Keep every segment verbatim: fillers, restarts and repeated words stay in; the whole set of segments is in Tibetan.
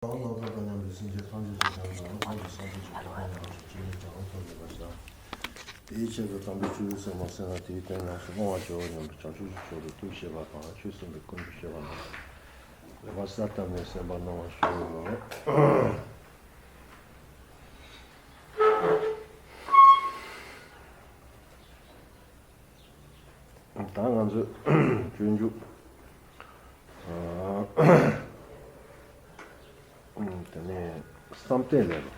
ལ་སྣང་ཚུལ་དང་མཉམ་པའི་སེམས་ཅན་ཐམས་ཅད་ཀྱི་སེམས་ནང་ཐམས་ཅད་སངས་རྒྱས་ཀྱི་གོ་འཕང་ཡོངས་སུ་རྫོགས་པའི་བྱང་ཆུབ་ཀྱི་སེམས་ཐོབ་པར་ཤོག་དེའི་ཆེད་དུ་དམ་པའི་ཆོས་ཀྱི་སེམས་དང་སེམས་ལ་དེའི་དོན་ཡོངས་སུ་སློང་བར་བྱའོ་སྙམ་དུ་བྱང་ཆུབ་ཀྱི་ཕྱོགས་རུ་ཐུགས་བསྐྱེད་པ་དང་། ཆོས་གསུངས་པའི་ཀུན་ཏུ་སྤྱོད་པ་རྣམས་ལེགས་པར་གསལ་བཏབ་ནས་གསན་པར་གནང་བར་ཞུ། ད་ང་ཚོས་སྤྱོད་འཇུག་དེ་ནས་བསམ་གཏན་ལེའུ།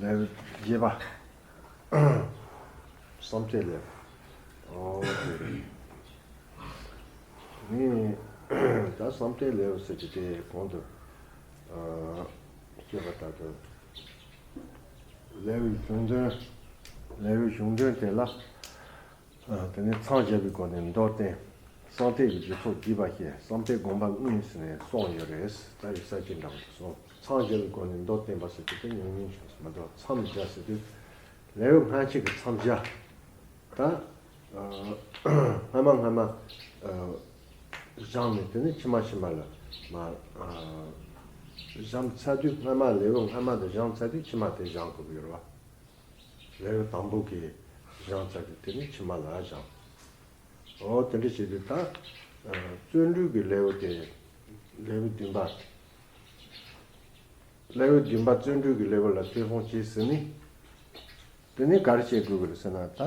ལེའུ་བརྒྱད་པ། བསམ་གཏན་ལེའུ། ཨོ་དེ་རེད། ངས་ད་བསམ་གཏན་ལེའུ་ཟེར་གྱི་དེ་གོང་དུ་ཨ་བཤད་པ་ལྟར་དུ། ལེའུའི་གཞུང་དོན། ལེའུའི་གཞུང་དོན་དེ་ལ། ཨ་དེ་ནས་མཚམས་བཞག་པའི་སྒོ་ནས་མདོར་བསྟན། བསམ་གཏན་གྱི་རྒྱུ་ཚོགས་བགྱིས་པ་བཤད། བསམ་གཏན་དགོངས་པ་དངོས་ཟེར་ནས་གསུངས་ཡོད་རེད། ད་ཡིག་ཚད་ཅིག་འདྲ་བ་ཞིག་སོང་། མཚམས་བཞག་པའི་སྒོ་ནས་མདོར་བསྟན་པ་ཟེར་གྱི་དེ་ཉུང་ཉུང་ཞིག་མ་གཏོགས། མཚམས་བཞག་ཟེར་དུས་ལེའུ་སྔ་ཕྱི་གི་མཚམས་བཞག་ད་ཨ་སྔ་མ་སྔ་མ་ཨ་བཞག་ནས། དེ་ནས་ཕྱི་མ་ཕྱི་མ་ལ་མ་ཨ་བཞག་ཚར་དུས། སྔ་མ་ལེའུ་སྔ་མ་དེ་བཞག་ཚར་དུས་ཕྱི་མ་དེ་བཞག་དགོས་ཀྱི་ཡོད་རེད་བ། ལེའུ་དང་པོ་གི་བཞག་ཚར་དུས་དེ་ནས་ཕྱི་མ་ལ་བཞག་ཨོ་དེ་འདྲ་བྱས་དུས་ད་ཨ་བརྩོན་འགྲུས་ཀྱི་ལེའུ་དེ། ལེའུ་བདུན་པ། ལེའུ་བདུན་པ་བརྩོན་འགྲུས་ཀྱི་ལེའུ་ལ་ཐོས་བསམ་བྱས་ཟིན་ནས། དེ་ནས་ག་རེ་བྱེད་དགོས་ཀྱི་རེད་ཟེར་ན། ད་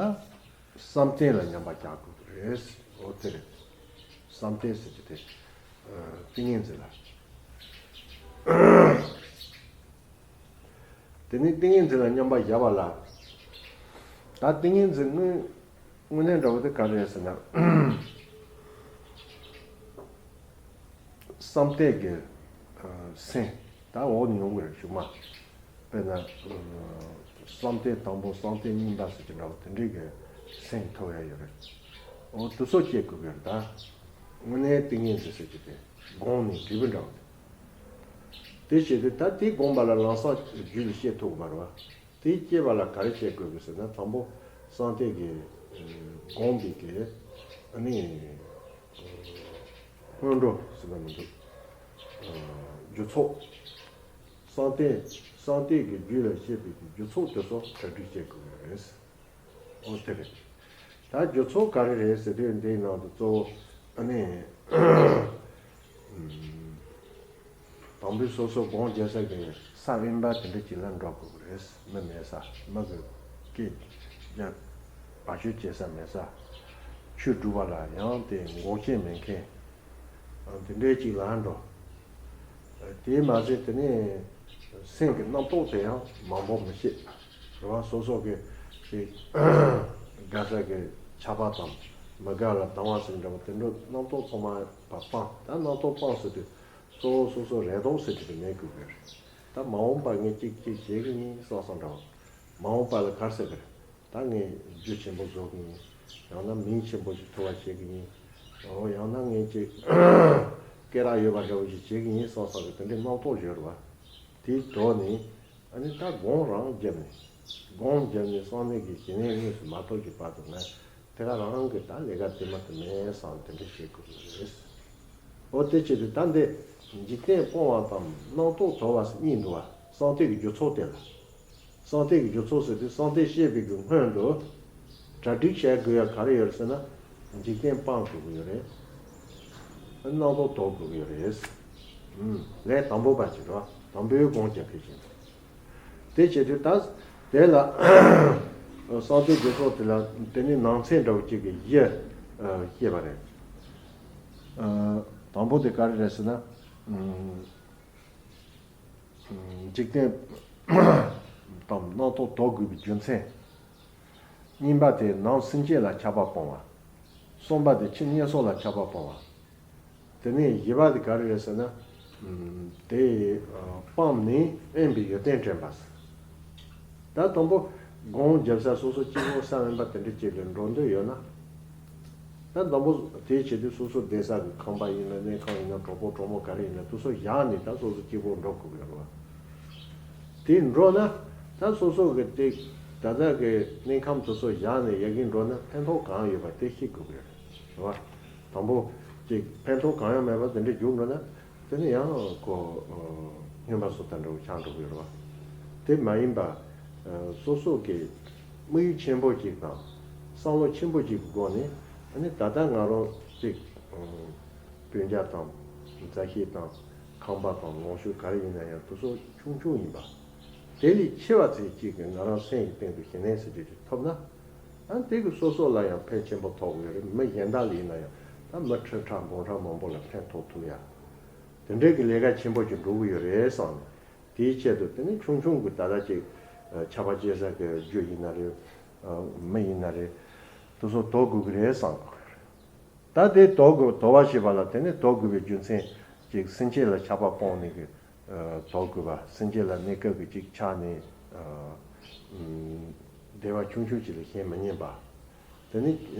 བསམ་གཏན་ལ་སྙོམས་པར་རྒྱག་དགོས་ཀྱི་རེད། འོ་དེ་རེད། བསམ་གཏན་ཟེར་གྱི་དེ་ཨ་ཏིང་ངེ་འཛིན་ལ། དེ་ནས་ཏིང་ངེ་འཛིན་ལ་སྙོམས་པར་བཞག་པ་ལ། ད་ཏིང་ངེ་འཛིན་དངོས་དངོས་གནས་འདྲ་བོ་དེ་ག་རེ་རེད་ཟེར་ན། བསམ་གཏན་གྱི་ཨ་སེམས་ད་འོག་ནས་ཡོང་གི་རེད་གཞུག་མ། དཔེར་ན་ཨ་བསམ་གཏན་དང་པོ། བསམ་གཏན་གཉིས་པ་ཟེར་གྱི་འདྲ་བོ་དེ་འདྲའི་གི་སེམས་ཐོབ་ཡ་ཡོད་རེད། འོ་དེ་ཚོ་སྐྱེ་དགོས་ཀྱི་རེད། ད་དངོས་གནས་ཏིང་ངེ་འཛིན་ཟེར་གྱི་དེ་སྒོམ་ནས་འབྲས་བུ་འདྲ་བོ་དེ། དེ་བྱས་ཏེ་ད་དེ་སྒོམ་པ་ལ་ལམ་སང་རྒྱུད་ལ་སྐྱེ་ཐུབ་ཀྱི་མ་རེད་བ། དེ་སྐྱེ་བ་ལ་ག་རེ་བྱེད་དགོས་ཀྱི་ཟེར་ན། དང་པོ་བསམ་གཏན་གྱི་ཨ་སྒོམ་པའི་གི་ཨ་ནི་སྔོན་འགྲོ་ཟེར་ན་མི་འདུག་རྒྱུ་ཚོགས། བསམ་གཏན་བསམ་གཏན་གྱི་རྒྱུད་ལ་སྐྱེས་པའི་གི་རྒྱུ་ཚོགས་དེ་ཚོ་གྲ་སྒྲིག་བྱེད་དགོས་ཀྱི་རེད། ཨོ་དེ་རེད། ད་རྒྱུ་ཚོགས་ག་རེ་རེད་ཟེར་དུས་འདིའི་ནང་དུ་གཙོ་བོ་ཨ་ནི་དང་པོའི་སོ་སོ་སྒོམ་རྒྱག་ས་གི་ས་དབེན་པ་དེ་འདྲ་ཅིག་ལ་འགྲོ་དགོས་ཀྱི་རེད། མི་མེད་ས། མི་གི་སྐད་རྒྱག་བ་ཤོད་བྱེད་ས་མེད་ས། ཆོས་སྒྲུབ་པ་ལ་ཡང་དེ་འགོག་རྐྱེན་མེད་མཁན་དེ་འདྲའི་ཅིག་ལ་འགྲོ། དེས་མ་ཟད་དེ་ནས་སེམས་ཀྱི་རྣམ་རྟོག་དེ་ཡང་མང་པོ་མི་བྱེད། རེད་བ། སོ་སོ་གི་ཅིག་དགའ་ས་གི་ཆགས་པ་དང་། མི་དགའ་ལ་སྡང་བ་ཟེར་འདྲ་བོ་དེ་འདྲ་རྣམ་རྟོག་ཚང་མ་སྤང་། ད་རྣམ་རྟོག་སྤངས་ཟེར་དུས་གཙོ་བོ་སོ་སོ་རེ་དོགས་ཟེར་གྱི་དེ་མེད་དགོས་ཀྱི་རེད། ད་མ་འོངས་པ་ངས་ཅིག་ཅིག་བྱེད་ཀྱི་ཡིན་བསམ་བསམ་འདྲ་བོ། མ་འོངས་པ་ལ་ག་རེ་ཟེར་གི་རེད། ད་ངས་རྒྱུ་ཆེན་པོ་བཟོ་གི་ཡིན། ཡང་ན་མིང་ཆེན་པོ་ཞིག་ཐོབ་པ་བྱེད་ཀྱི་ཡིན། འོ་ཡང་ན་ངས་ཅིག་སྐད་གྲགས་ཡོད་པ་འདྲ་བོ་ཞིག་བྱེད་ཀྱི་ཡིན་བསམ་བསམ་གི་དེ་འདྲའི་རྣམ་རྟོག་ཡོད་རེད་བ། དེའི་དོགས་ནས་ཨ་ནི་ད་སྒོམ་རང་བརྒྱབ་ནས། སྒོམ་བརྒྱབ་ནས་བསམ་གཏན་གྱི་ཞི་གནས་དངོས་སུ་མ་ཐོབ་ཀྱི་བར་དུ་ང་དེ་ག་རང་གི་ད་ལས་ཀ་དེ་མ་དེ་མེད་བསམ་དེ་འདྲ་བྱེད་དགོས་ཀྱི་རེད། འོ་དེ་བྱེད་དུས་ད་འདི་འཇིག་རྟེན་སྤོང་བ་དང་རྣམ་རྟོག་དོར་བ་ཟེར་གཉིས་འདུག་བ། བསམ་གཏན་གྱི་རྒྱུ་ཚོགས་དེ་ལ། བསམ་གཏན་གྱི་རྒྱུ་ཚོགས་ཟེར་དུས་བསམ་གཏན་བཤད་པའི་གི་སྔོན་དུ་གྲ་སྒྲིག་བྱ་དགོས་ཡ་ག་རེ་ཡོད་རེད་ཟེར་ན། འཇིག་རྟེན་སྤང་དགོས་ཀྱི་ཡོད་རེད། རྣམ་རྟོག་དོར་དགོས་ཀྱི་ཡོད་རེད། ཨུམ། ལས་དང་པོ་པ་ཅིག་རེད་བ། དང་པོའི་སྒོམ་རྒྱག་མཁན་ཅིག་དེ་བྱེད་དུས་ད་དེ་ལ་བསམ་གཏན་རྒྱུ་ཚོགས་དེ་ལ་དེ་ནི་ནང་ཚན་འདྲ་བོ་གཅིག་གི་བཞི་ཨ་བཤད་པ་རེད། ཨ་དང་པོ་དེ་ག་རེ་རེད་ཟེར་ན། ཨུམ། འཇིག་རྟེན་དང་རྣམ་རྟོག་དོར་དགོས་པའི་རྒྱུ་མཚན། གཉིས་པ་དེ་ནང་སེམས་ཅན་ལ་ཆགས་པ་སྤོང་བ། གསུམ་པ་དེ་ཕྱི་ཉེས་སོགས་ལ་ཆགས་པ་སྤོང་བ། དེ་ནས་བཞི་པ་དེ་ག་རེ་རེད་ཟེར་ན། དེ་སྤངས་ནས་དབེན་པའི་ཡོན་ཏན་དྲན་པ། ད་དང་པོ་སྒོམ་རྒྱབ་ས་སོ་སོ་གཅིག་པོ་ས་དབེན་པ་དེ་འདྲ་ཅིག་ལ་འགྲོ་འདོད་ཡོད་ན། ད་དང་པོ་དེ་བྱེད་དུས་སོ་སོ་བསྡད་ས་གི་ཁང་པ་ཡིན་ན་གནས་ཁང་ཡིན་ན་གྲོགས་པོ་གྲོགས་མོ་ག་རེ་ཡིན་ན་དེ་ཚོ་བཞག་ནས་ད་སོ་སོ་གཅིག་པོ་འགྲོ་དགོས་ཀྱི་རེད་བ། དེ་འགྲོ་ན་ད་སོ་སོ་གི་དེ་ད་ལྟ་གི་གནས་ཁང་དེ་ཚོ་བཞག་ནས་ཡ་གི་འགྲོ་ན་ཕན་ཐོགས་གང་ཡོད་པ་དེ་ཤེས་དགོས་ཀྱི་རེད་བ། དང་པོ་ཅིག་ཕན་ཐོགས་གང་ཡང་མེད་པ་དེ་འདྲ་རྒྱུགས་འགྲོ་ན། དེ་ནས་ཡང་ཁོ་སྨྱོན་པ་སོགས་དང་འདྲ་བོ་ཆགས་འགྲོ་གི་ཡོད་རེད་བ། དེ་མ་ཡིན་པ། སོ་སོ་གི་དམིགས་ཡུལ་ཆེན་པོ་གཅིག་དང་བསམ་བློ་ཆེན་པོ་གཅིག་གི་སྒོ་ནས་ཨ་ནི་ད་ལྟ་ང་རང་གཅིག་སྤུན་ཀྱག་དང་མཛའ་བཤེས་དང་ཁང་པ་དང་ལོངས་སྤྱོད་ག་རེ་ཡིན་ན་ཡང་དེ་ཚོ་ཆུང་ཆུང་ཡིན་པ། དེ་ལས་ཆེ་བ་ཚིག་གཅིག་གིས་ང་རང་སེམས་ཀྱི་སྟེང་དུ་ཞི་གནས་ཟེར་རྒྱུ་ཅིག་ཐོབ་ན། ཨ་དེ་གིས་སོ་སོ་ལ་ཡང་ཕན་ཆེན་པོ་ཐོགས་ཀྱི་ཡོད་རེད། མི་གཞན་དག་ལ་ཡིན་ན་ཡང་ད་མི་ཁྲི་ཕྲག་འབུམ་ཕྲག་མང་པོ་ལ་ཕན་ཐོགས་ཐུབ་ཡ། དེ་འདྲའི་གི་ལས་ཀ་ཆེན་པོ་ཅིག་འགྲོ་གི་ཡོད་རེད་བསམ་ནས། དེའི་ཆེད་དུ་དེ་ནི་ཆུང་ཆུང་གི་ད་ལྟ་ཅིག་ཆར་པ་བཅད་ས་གི་རྒྱུ་ཡིན་ན་རེད། མི་ཡིན་ན་རེད། དེ་ཚོ་དོར་དགོས་ཀྱི་རེད་བསམ་གི་ཡོད་རེད། ད་དེ་དོར་དགོས་དོར་བ་ཞེས་པ་ལ་དེ་ནི་དོར་དགོས་པའི་རྒྱུ་མཚན་ཅིག་སེམས་ཅན་ལ་ཆར་པ་སྤོང་ནས་གི་དོར་དགོས་པ། སེམས་ཅན་ལ་གནས་སྐབས་ཀྱི་ཅིག་ཆགས་ནས་བདེ་བ་ཆུང་ཆུང་ཅིག་ལས་གཞན་མི་ཉན་པ། དེ་ནི་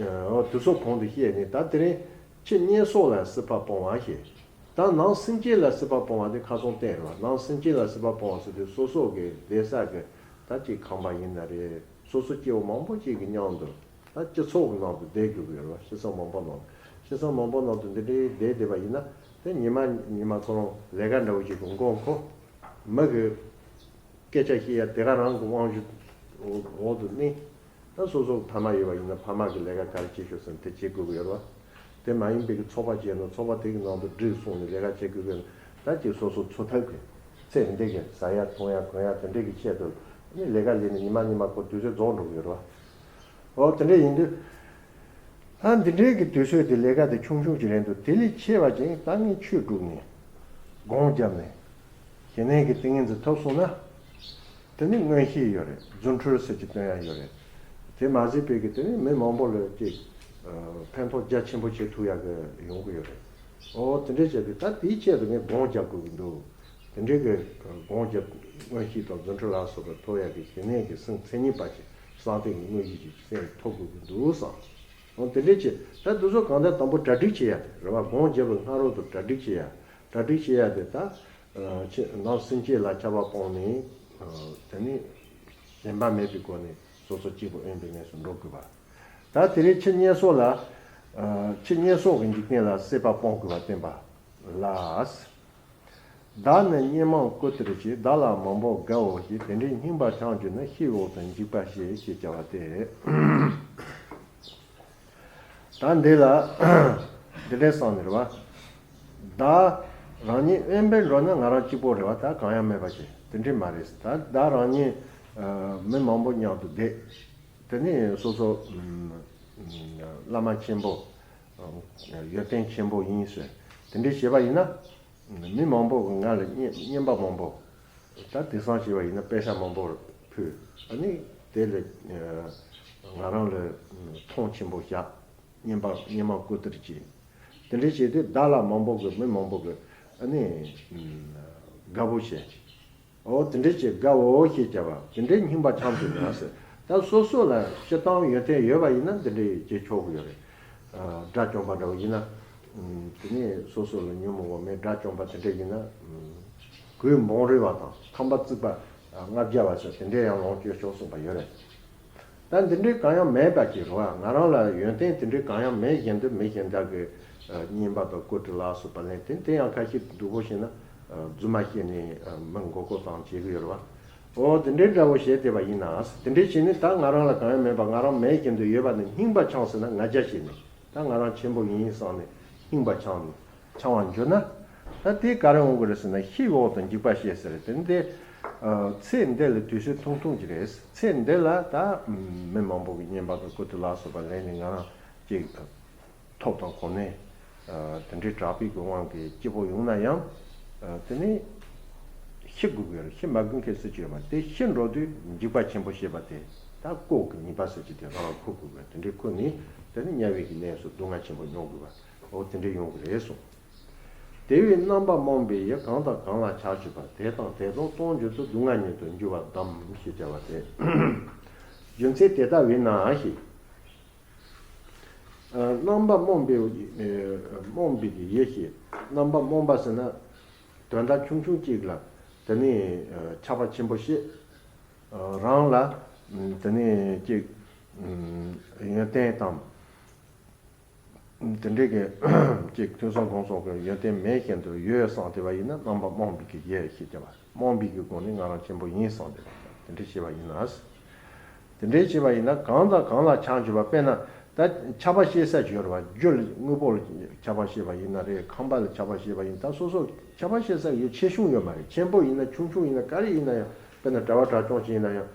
འོ་དེ་ཚོ་གོང་དུ་བཤད་ནས། ད་དེ་རིང་ཕྱི་བསྙེན་སོགས་ལ་སྲིད་པ་སྤོང་བ་ཞེས། ད་ནང་སེམས་ཅན་ལ་སྲིད་པ་སྤོང་བ་དེ་ཁ་སང་བསྟན་རེད་བ། ནང་སེམས་ཅན་ལ་སྲིད་པ་སྤོང་བ་ཟེར་དུས་སོ་སོ་གི་བསྡད་ས་གི་ད་ཅིག་ཁང་པ་ཡིན་ན་རེད། སོ་སོ་སྐྱེ་བོ་མང་པོ་ཅིག་གི་མཉམ་དུ་ད་སྤྱི་ཚོགས་ཀྱི་ནང་དུ་བསྡད་དགོས་ཀྱི་ཡོད་རེད་བ། སྤྱི་ཚོགས་མང་པོ་ནང་དུ། སྤྱི་ཚོགས་མང་པོ་ནང་དུ་འདི་འདྲའི་བསྡད་བསྡད་པ་ཡིན་ན། དེ་ཉི་མ་ཉི་མ་ཁོ་རང་ལས་ཀ་འདྲ་བོ་ཞིག་གི་མགོ་འཁོར། མི་གི་སྐད་ཆ་བཤད་ཡ་དེ་ག་རང་གི་དབང་ཤུགས་འོག་ཏུ་གནས། ད་སོ་སོ་ཕ་མ་ཡོད་པ་ཡིན་ན་ཕ་མ་གི་ལས་ཀ་ག་རེ་བྱེད་ཤོག་ཟེར་ན་དེ་བྱེད་དགོས་ཀྱི་ཡོད་རེད་བ། དེ་མ་ཡིན་པའི་གི་ཚོགས་པ་བྱས་ན་ཚོགས་པ་དེ་གི་ནང་དུ་སྒྲིག་སོང་ནས་ལས་ཀ་བྱེད་དགོས་ཀྱི་ཡོད་ན། ད་ཅིག་སོ་སོ་འཚོ་ཐབས་ཀྱི་ཚེ་འདི་གི་ཟ་ཡ་འཐུང་ཡ་གོན་ཡ་དེ་འདྲའི་གི་ཆེད་དུ་ནི་ལས་ཀ་ལས་ནས་ཉི་མ་ཉི་མ་ཁོ་དུས་ཚོད་རྫོགས་འགྲོ་གི་ཡོད་རེད་བ། འོ་དེ་འདྲ་ཡིན་དུས། ཨ་འདི་འདྲའི་གི་དུས་ཚོད་དེ་ལས་ཀ་དེ་ཆུང་ཆུང་ཅིག་རེད་འདུག་དེ་ལས་ཆེ་བ་ཅིག་ད་ངས་ཆོས་སྒྲུབ་ནས་སྒོམ་བརྒྱབ་ནས་ཞི་གནས་ཀྱི་ཏིང་ངེ་འཛིན་ཐོབ་སོང་ན། དེ་ནི་མངོན་ཤེས་ཡོད་རེད། རྫུ་འཕྲུལ་ཟེར་གྱི་སྟོན་ཡ་ཡོད་རེད། དེ་མ་ཟད་པའི་གི་དེ་ནི་མི་མང་པོ་ལ་ཅིག་ཕན་ཐོགས་རྒྱ་ཆེན་པོ་བྱེད་ཐུབ་ཡ་གི་ཡོང་གི་ཡོད་རེད། འོ་དེ་འདྲའི་བྱས་དུས་ད་དེའི་ཆེད་དུ་ངས་སྒོམ་བརྒྱབ་དགོས་ཀྱི་འདུག་དེ་འདྲའི་གི་སྒོམ་བརྒྱབ། མངོན་ཤེས་དང་རྫུ་འཕྲུལ་ལ་སོགས་པ་ཐོབ་ཡ་གི་ཞི་གནས་ཀྱི་སེམས་མཚན་ཉིད་པ་ཞིག་གསང་སྟེང་གི་དངོས་གཞི་ཞིག་སེམས་ཐོབ་དགོས་ཀྱི་འདུག་བསམ། འོ་དེ་འདྲའི་ཆེད་ད་དེ་ཚོ་གང་ལྟར་དང་པོ་གྲ་སྒྲིག་བྱེད་ཡ་དེ་རེད་བ། སྒོམ་བརྒྱབ་པའི་སྔ་རོལ་དུ་གྲ་སྒྲིག་བྱེད་ཡ། གྲ་སྒྲིག་བྱེད་ཡ་དེ་ད་ཨ་ཕྱི་ནང་སེམས་ཅན་ལ་ཆར་པ་སྤོང་ནས་ཨ་དེ་ནས་ཞེན་པ་མེད་པའི་སྒོ་ནས་སོ་སོ་གཅིག་པུ་དབེན་པའི་གནས་སུ་འགྲོ་དགོས་པ། ད་དེ་རིང་ཕྱི་བསྙེན་སོགས་ལ་ཨ་ཕྱི་བསྙེན་སོགས་ཀྱི་འཇིག་རྟེན་ལ་སྲེད་པ་སྤོང་དགོས་པ་བསྟན་པ་ལ། བདག་ནི་གཉེན་མང་ཀུ་ཏིར་ཅེས། བདག་ལ་མང་པོ་དགའ་བོ་ཞེས། དེ་འདྲའི་སྙིང་པ་འཆང་གྱུར་ན། ཤེས་འོག་ཏུ་འཇིགས་པ་ཞེས། ཞེས་བྱ་བ་སྟེ། ད་འདི་ལ་འདི་འདྲའི་གསུངས་ནི་རེད་བ། བདག་རང་ཉིད་དབེན་པར་འགྲོ་ན་ང་རང་གཅིག་པོ་རེད་བ། ད་གང་ཡང་མེད་པ་ཞིག་དེ་འདྲའི་མ་རེད། ད་བདག་རང་ཉིད་མི་མང་པོ་མཉམ་དུ་བསྡད། དེ་ནས་སོ་སོ་བླ་མ་ཆེན་པོ་ཡོན་ཏན་ཆེན་པོ་ཡིན་ཟེར་དེ་འདྲའི་བྱས་པ་ཡིན་ན། མི་མང་པོ་གིས་ང་ལ་རྔན་རྔན་པ་མང་པོ། ད་དེང་སང་བྱས་པ་ཡིན་ན་པེ་ཤ་མང་པོ་ཕུལ། ཨ་ནི་དེ་ལ་ང་རང་ལ་མཐོང་ཆེན་པོ་བཞག་རྔན་པ་རྔན་མ་ཀུ་ཏིར་བྱས། དེ་འདྲའི་བྱས་དུས་བདག་ལ་མང་པོ་གིས་མི་མང་པོ་གིས་ཨ་ནི་དགའ་པོ་བྱས། འོ་དེ་འདྲའི་བྱས་དགའ་བོ་ཞེས་བྱ་བ་དེ་འདྲའི་སྙིང་པ་འཆང་གྱུར་ན་ཟེར། ད་སོ་སོ་ལ་སྤྱིར་བཏང་ཡོན་ཏན་ཡོད་པ་ཡིན་ན་འདི་འདྲའི་བྱེད་ཆོག་གི་ཡོད་རེད། དགྲ་བཅོམ་པ་འདྲ་བོ་ཡིན་ན། དེ་ནས་སོ་སོ་ལ་ཉོན་མོངས་པ་མེད། དགྲ་བཅོམ་པ་དེ་འདྲ་ཡིན་ན། གོས་འབུམ་རིལ་བ་དང་ཁང་པ་བརྩིགས་པ་ལྔ་བརྒྱ་བ་ཟེར་དེ་འདྲའི་ཡང་ལོངས་སྤྱོད་ཆོག་གསུངས་པ་ཡོད་རེད། ད་འདི་འདྲའི་གང་ཡང་མེད་པ་ཅིག་རེད་བ། ང་རང་ལ་ཡོན་ཏན་དེ་འདྲའི་གང་ཡང་མེད་བཞིན་དུ་མི་གཞན་དག་གི་རྔན་པ་དང་ཀུ་ཏི་ལ་སོགས་པ་ལེན། དེ་དེ་ཡང་ཁ་ཤས་སྡུག་པོ་བྱས་ན་རྫུན་མ་བཤད་ནས་མི་མགོ་སྐོར་བཏང་བྱེད་ཀྱི་ཡོད་རེད་བ། འོ་དེ་འདྲའི་འདྲ་བོ་བྱས་བསྡད་པ་ཡིན་ན། དེ་འདྲའི་བྱས་ནས་ད་ང་རང་ལ་གང་ཡང་མེད་པ་ང་རང་མེད་བཞིན་དུ་ཡོད་པ་ནི་རྙིང་པ་འཆང་ཟེར་ན་ང་རྒྱལ་བྱས་ནས་ད་ང་རང་ཆེན་པོ་ཡིན་བསམ་ནས་རྙིང་པ་འཆང་ནས་འཆང་བར་འགྱུར་ན། ད་དེ་ག་རེ་འོང་གི་རེད་ཟེར་ན་ཤི་འོག་ཏུ་འཇིགས་པ་བྱེད་ཟེར། དེ་འདི་ཚེ་འདི་ལ་དུས་ཚོད་ཐུང་ཐུང་ཅིག་རེད། ཚེ་འདི་ལ་ད་མི་མང་པོ་གི་རྔན་པ་དང་ཀུ་ཏི་ལ་སོགས་པ་ལེན་ནས་ང་རང་ཅིག་ཐོབ་དང་གོ་གནས། དེ་འདྲའི་དྲག་པོའི་གི་དབང་གིས་སྐྱིད་པོ་ཡོང་ན་ཡང་། དེ་ནས་ཤི་དགོས་ཀྱི་རེད། ཤི་མ་དགོས་མཁན་སུ་གཅིག་ཡོད་མ་རེད། དེ་ཤི་འགྲོ་དུས་འཇིགས་པ་ཆེན་པོ་ཞེས་པ་དེ་ད་ལྐོག་གི་ཉེས་པ་ཟེར་གྱི་དེ་རང་ལ་འཁུར་དགོས་ཀྱི་རེད། དེ་འདྲའི་འཁུར་ནས་དེ་ནས་དམྱལ་བའི་གི་གནས་སུ་སྡུག་བསྔལ་ཆེན་པོ་མྱོང་དགོས་པ། འོ་དེ་འདྲའི་ཡོང་གི་རེད་གསུངས། དེ་བས་རྣམ་པར་རྨོངས་པའི་ཡུལ། གང་དང་གང་ལ་ཆགས་བཅུག་པ། དེ་དང་དེ་དག་སྟོང་འགྱུར་དུ། སྡུག་བསྔལ་ཉིད་དུ་འགྱུར་བ་དམ། ཞེས་བྱ་བ་སྟེ། རྒྱུ་མཚན་དེ་ལྟ་བས་ན་ཞེས། རྣམ་པར་རྨོངས་པའི་རྨོངས་པའི་ཡུལ་ཞེས། རྣམ་པར་རྨོངས་པ་ཟེར་ན་དོན་དག་ཆུང་ཆུང་གཅིག་ལ་དེ་ནས་ཆགས་པ་ཆེན་པོ་བྱེད། རང་ལ་དེ་ནས་གཅིག་ཡོན་ཏན་དང་། དེ་འདྲའི་གི་ཅིག་ཐོས་བསམ་སྒོམ་གསུམ་གི་ཡོན་ཏན་མེད་བཞིན་དུ་ཡོད་བསམ་བསྡད་པ་ཡིན་ན། རྣམ་པ་རྨོངས་པའི་གི་ཡུལ་ཞེས་བྱ་བ། རྨོངས་པའི་གི་སྒོ་ནས་ང་རང་ཆེན་པོ་ཡིན་བསམ་བསྡད་པ་དེ་འདྲ་བྱས་པ་ཡིན་ན། དེ་འདྲའི་བྱས་པ་ཡིན་ན་གང་དང་གང་ལ་ཆགས་འགྱུར་བ། དཔེར་ན་ད་ཆགས་པ་སྐྱེ་ས་ཡོད་རེད་བ། རྒྱུ་ལ་དངོས་པོ་ལ་ཆགས་པ་སྐྱེས་པ་ཡིན་ན་རེད། ཁང་པ་ལ་ཆགས་པ་སྐྱེས་པ་ཡིན། ད་སོ་སོ་ཆགས་པ་སྐྱེ་ས་ཡོད། ཆེ་ཆུང་ཡོད་མ་རེད། ཆེན་པོ་ཡིན་ན་ཆུང་ཆུང་ཡིན་ན་ག་རེ་ཡིན་ན་ཡང་། དཔེར་ན་དྲ་བ་དྲ་ཅུང་ཞིག་ཡིན་ན་ཡང་།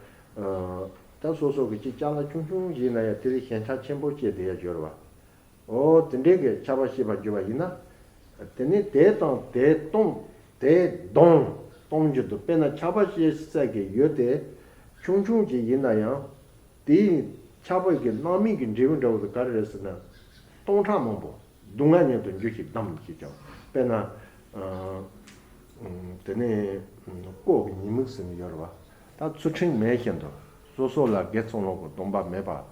ད་སོ་སོ་གི་ཅིག་ཅ་ལག་ཆུང་ཆུང་ཞིག་ཡིན་ན་ཡང་དེ་ལས་ཞན་ཆ་ཆེན་པོ་སྐྱེས་བསྡད་ཡ་ཡོད་རེད་བ། འོ་དེ་འདྲའི་གི་ཆགས་པ་སྐྱེས་པར་གྱུར་པ་ཡིན་ན། དེ་ནི་དེ་དང་དེ་སྟོང་། དེ་སྟོང་། སྟོང་རྒྱུ་དུ། དཔེར་ན་ཆགས་པ་སྐྱེ་ས་གི་ཡུལ་དེ་ཆུང་ཆུང་ཅིག་ཡིན་ན་ཡང་། དེའི་ཆགས་པ་གི་སྣང་མིན་གྱི་འབྲས་བུ་འདྲ་བོ་དེ་ག་རེ་རེད་ཟེར་ན། སྟོང་ཕྲག་མང་པོ། སྡུག་བསྔལ་མྱུར་དུ་འགྱུར་ཞིང་བསྡམ་ཞེས་བྱ་བ། དཔེར་ན། ཨ། དེ་ནས་ཀོ་གི་ཉེས་དམིགས་ཟེར་ནས་ཡོད་རེད་བ། ད་ཚུལ་ཁྲིམས་མེད་བཞིན་དུ་སོ་སོ་ལ་དགེ་ཚོགས་ལོག་གི་སྡོམ་པ་མེད་པ། ཨ།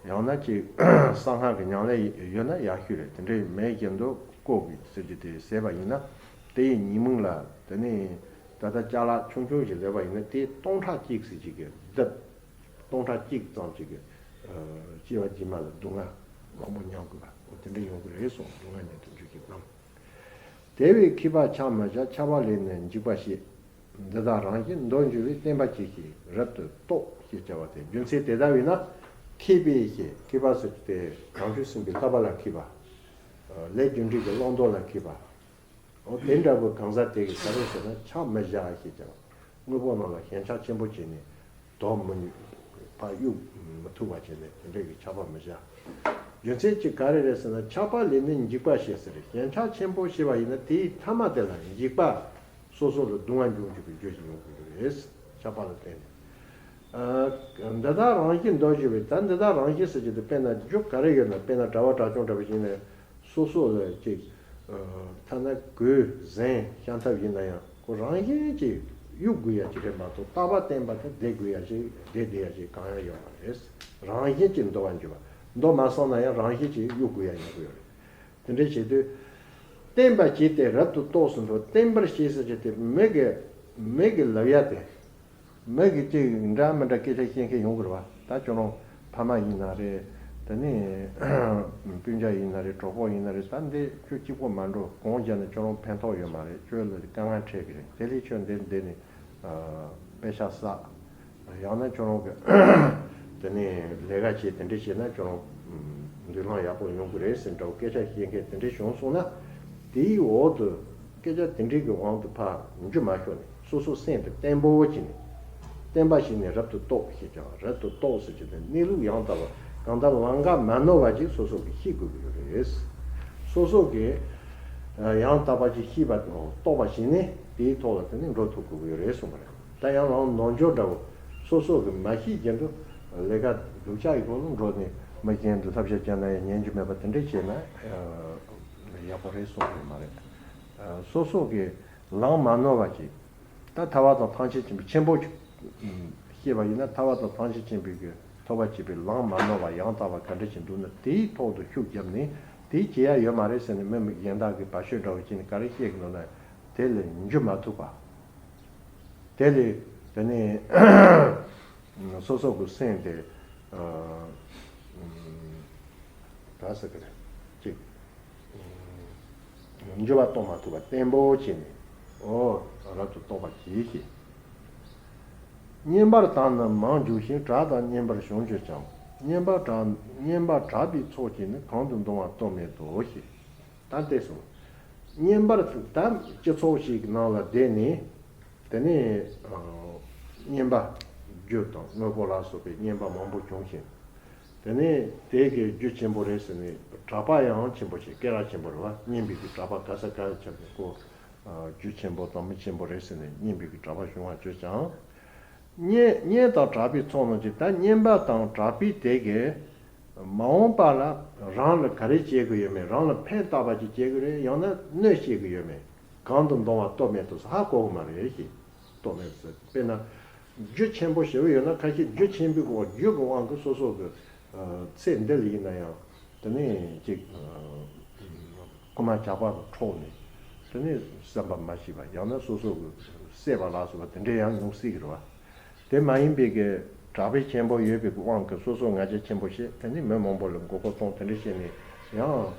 ཡང་ན་ཅིག་གསང་སྔགས་ཀྱི་ཉམས་ལེན་ཡོད་ན་ཡག་ཤོས་རེད། དེ་འདྲའི་མེད་བཞིན་དུ་ཀོ་གི་ཟེར་རྒྱུ་དེ་ཟས་པ་ཡིན་ན། དེ་ཡི་ཉེས་དམིགས་ལ། དེ་ནས་ད་ལྟ་ཅ་ལག་ཆུང་ཆུང་ཞིག་ཟས་པ་ཡིན་ན་དེ་སྟོང་ཕྲག་གཅིག་ཟེར་གཅིག་གི་བསྡུ། སྟོང་ཕྲག་གཅིག་ཙམ་ཅིག་གི་སྐྱེ་བ་རྗེས་མ་ལ་སྡུག་བསྔལ་མང་པོ་མྱོང་དགོས་པ། འོ་དེ་འདྲ་ཡོང་གི་རེད་གསུངས། སྡུག་བསྔལ་མྱུར་དུ་འགྱུར་ཞིང་བསྡམ། དེ་བས་མཁས་པས་ཆགས་མི་བཞག། ཆགས་པ་ལས་ནི་འཇིགས་པ་སྐྱེ། འདི་དག་རང་བཞིན་མདོར་བསྡུས་པའི། བསྟན་པ་ཇི་བཞིན་རབ་ཏུ་རྟོགས་ཞེས་བྱ་བ་སྟེ། རྒྱུ་མཚན་དེ་ལྟ་བས་ན་མཁས་པས་ཞེས། མཁས་པ་ཟེར་དེ་རང་བྱུང་སེམས་དཔའི་བསླབ་པ་ལ་མཁས་པ། ལས་རྒྱུ་འབྲས་ཀྱི་བླང་དོར་ལ་མཁས་པ། འོ་དེ་འདྲ་བོ་གང་ཟག་དེ་གིས་ག་རེ་ཟེར་ན་ཆགས་མི་བཞག་ཞེས་བྱ་བ། དངོས་པོ་རྣམས་ལ་ཞེན་ཆགས་ཆེན་པོ་བྱས་ནས་དོར་མི་ནུས། ཕར་གཡུག་མི་ཐུབ་པ་བྱས་ནས་དེ་འདྲ་གི་ཆགས་པ་མི་བཞག། རྒྱུ་མཚན་གཅིག་ག་རེ་རེད་ཟེར་ན། ཆགས་པ་ལས་ནི་འཇིགས་པ་སྐྱེ་ཟེར། ཞེན་ཆགས་ཆེན་པོ་བྱས་པ་ཡིན་ན་དེའི་མཐའ་མ་དེ་ལ་འཇིགས་པ། སོ་སོ་ལ་སྡུག་བསྔལ་འབྱུང་འཇུག་གི་རྒྱུ་ཞིག་ཡོང་གི་ཡོད་རེད། ཆགས་པ་ལ་བརྟེན་ནས། ཨ། འདི་དག་རང་བཞིན་མདོར་བསྡུས་པའི། ད་འདི་དག་རང་བཞིན་ཟེར་གྱི་འདུག། དཔེར་ན་རྒྱུ་ག་རེ་ཡོད་ན། དཔེར་ན་དྲ་བ་དྲ་ཅུང་འདྲ་བ་ཞིག་ནས་སོ་སོ་ལ་ཅིག། ཨ། ཐ་ན་གོས་གཟན་ཤམ་ཐབས་ཡིན་ན་ཡང་ཁོ་རང་བཞིན་གྱིས་གཡུག་དགོས་ཡ་ཅིག་རེད་མ་གཏོགས། རྟག་པ་བརྟན་པ་དང་བསྡད་དགོས་ཡ་ཅིག། བསྡད་བསྡད་ཡ་ཅིག་གང་ཡང་ཡོད་མ་རེད། རང་བཞིན་གྱིས་འདོར་བ་འགྱུར་བ། འདོར་མ་སོང་ན་ཡང་རང་བཞིན་གྱིས་གཡུག་དགོས་ཡ་ཡོང་གི་ཡོད་རེད། དེ་འདྲ་བྱེད་དུས། བསྟན་པ་ཇི་སྟེ་རབ་ཏུ་རྟོགས་སུ་འགྲོ། བསྟན་པར་བྱེད་ཟེར་གྱི་དེ་མི་གི། མི་གི་ལབ་ཡ་དེ། མི་གི་ཅིག་འདྲ་མི་འདྲ་སྐད་ཆ་བཤད་མཁན་ཡོང་གི་རེད་བ། ད་ཁྱོད་རང་ཕ་མ་ཡིན་ན་རེད། དེ་ནས་སྤུན་ཀྱག་ཡིན་ན་རེད། གྲོགས་པོ་ཡིན་ན་རེད། ད་འདི་ཁྱོད་གཅིག་པོ་མ་འགྲོ། གང་བྱས་ན་ཁྱོད་རང་ཕན་ཐོགས་ཡོད་མ་རེད། ཁྱོད་ལ་དཀའ་ངལ་འཕྲད་ཀྱི་རེད། དེ་ལས་ཁྱོད་འདིར་འདི་ནས་ཨ། དཔེ་ཆ་བསགས། ཡང་ན་ཁྱོད་རང་གི་དེ་ནས་ལས་ཀ་བྱེད། དེ་འདྲ་བྱས་ན་ཁྱོད་རང་མདུན་ལམ་ཡག་པོ་ཡོང་གི་རེད་ཟེར་འདྲ་བོ་སྐད་ཆ་བཤད་མཁན་དེ་འདྲ་བྱུང་སོང་ན། དེའི་འོག་ཏུ་སྐད་ཆ་དེ་འདྲའི་གི་དབང་དུ་ཕར་འཇུ་མ་ཤོར་ནས། སོ་སོ་སེམས་དེ་བརྟན་པོ་བྱས་ནས། བསྟན་པ་ཞིག་ནས་རབ་ཏུ་རྟོགས་ཞེས་བྱ་བ། རབ་ཏུ་རྟོགས་ཟེར་གྱི་དེ་གནས་ལུགས་ཡང་དག་པ། གང་ལྟར་ལམ་ཁ་མ་ནོར་བ་ཅིག་སོ་སོ་གིས་ཤེས་དགོས་ཀྱི་ཡོད་རེད། སོ་སོ་གིས་ཡང་དག་པ་ཅིག་ཤེས་པ་དང་རྟོགས་པ་བྱས་ནས་དེའི་ཐོག་ལ་དེ་ནས་འགྲོ་ཐུབ་དགོས་ཀྱི་ཡོད་རེད་གསུངས་པ་རེད། ད་ཡང་ལམ་ནོར་འགྱོ་འདྲ་བོ། སོ་སོ་གིས་མ་ཤེས་བཞིན་དུ་ལས་ཀ་སྡུག་ཅག་གི་སྒོ་ལ་འགྲོ་ནས་མི་གཞན་དུ་བསླབ་བྱ་བྱས་ན་ཡང་ཉན་རྒྱུ་མེད་པ་དེ་འདྲ་བྱས་ན་ཡག་པོ་རེད་གསུངས་ཡོད་མ་རེད། སོ་སོ་གིས་ལམ་མ་ནོར་བ་ཅིག། ད་ཐར་པ་དང་ཐམས་ཅད་མཁྱེན་པའི་ཆེན་པོ་ཅིག་ཤེས་པ་ཡིན་ན། ཐར་པ་དང་ཐམས་ཅད་མཁྱེན་པའི་གི་ཐོབ་པ་བྱེད་པའི་ལམ་མ་ནོར་བ་ཡང་དག་པ་ག་འདྲ་ཞིག་འདུག་ན། དེའི་ཐོག་ཏུ་ཤུགས་བརྒྱབ་ནས། དེ་བྱེད་ཡ་ཡོད་མ་རེད་ཟེར་ནས་མི་མི་གཞན་དག་གིས་བར་ཆད་འདྲ་བོ་བྱས་ནས་ག་རེ་བཤད་གི་འདུག་ན། དེ་ལས་འཇུ་མ་ཐུབ་པ། དེ་ལས་དེ་ནས་སོ་སོ་གི་སེམས་དེ་ཨ་ག་ཟེར་གི་རེད། ཅིག་འགྱུར་བ་གཏོང་མ་ཐུབ་པ་བརྟན་པོ་བྱས་ནས། འོ། རབ་ཏུ་རྟོགས་པར་གྱིས་ཤིག། བསྙེན་པར་དག་ནི་མང་འཇུག་ཅིང་། གྲགས་དང་བསྙེན་པར་ཞུམ་གྱུར་ཀྱང་། བསྙེན་པ་གྲགས། བསྙེན་པ་གྲགས་པའི་ཚོགས་ཀྱིས་ནི། གང་དུ་འདོང་བ་གཏོལ་མེད་དོ་ཞེས། ད་དེ་སོང་། བསྙེན་པར་ད་སྤྱི་ཚོགས་ཤིག་ནང་ལ་བསྡད་ནས། དེ་ནས་ཨ་བསྙེན་པ་རྒྱུ་དང་དངོས་པོ་ལ་སོགས་པའི་བསྙེན་པ་མང་པོ་བྱུང་ཞིང་། དེ་ནས་དེ་གི་རྒྱུ་ཆེན་པོ་རེད་ཟེར་ནས་གྲགས་པ་ཡང་ཆེན་པོ་ཞིག། སྐད་གྲགས་ཆེན་པོ་རེད་བ། བསྙེན་པའི་གི་གྲགས་པ་ག་ས་ག་ཆེན་པོ་ཁོ། ཨ་རྒྱུ་ཆེན་པོ་དང་མི་ཆེན་པོ་རེད་ཟེར་ནས་བསྙེན་པའི་གི་གྲགས་པ་བྱུང་བ་བརྗོད་ཀྱང་། བསྙེན་བསྙེན་དང་གྲགས་པའི་ཚོགས་རྣམས་ཀྱིས། ད་བསྙེན་པ་དང་གྲགས་པའི་དེ་གིས་མ་འོངས་པ་ལ་རང་ལ་ག་རེ་བྱེད་དགོས་ཡོད་མེད། རང་ལ་ཕན་བཏགས་པ་ཅིག་བྱེད་དགོས་རེད། ཡང་ན་གནོད་བྱེད་དགོས་ཡོད་མེད། གང་དུ་འདོང་བ་གཏོལ་མེད་དོ་ཟེར། ཧ་གོ་གི་མ་རེད་ཞེས། གཏོལ་མེད་ཟེར། དཔེར་ན། རྒྱུ་ཆེན་པོ་ཞེ་པོ་ཡོད་ན། ཁ་ཤས་རྒྱུ་ཆེན་པོའི་སྒོ། རྒྱུ་གི་དབང་གིས་སོ་སོ་གི་ཨ་ཚེ་འདི་ལ་ཡིན་ན་ཡང་། དེ་ནས་ཅིག་ཨ་རྐུན་མ་ཇག་པ་ལ་འཕྲོག་ནས། དེ་ནས་བསམ་པ་མ་ཤེས་པ། ཡང་ན་སོ་སོ་གི་བསད་པ་ལ་སོགས་པ་དེ་འདྲ་ཡང་ཡོང་སྲིད་ཀྱི་རེད་བ། དེ་མ་ཡིན་པའི་གི་གྲགས་པ་ཆེན་པོ་ཡོད་པའི་དབང་གིས་སོ་སོ་ང་རྒྱལ་ཆེན་པོ་བྱས། དེ་ནས་མི་མང་པོ་ལ་མགོ་སྐོར་གཏོང་། དེ་འདྲ་བྱས་ནས་ ཡང་།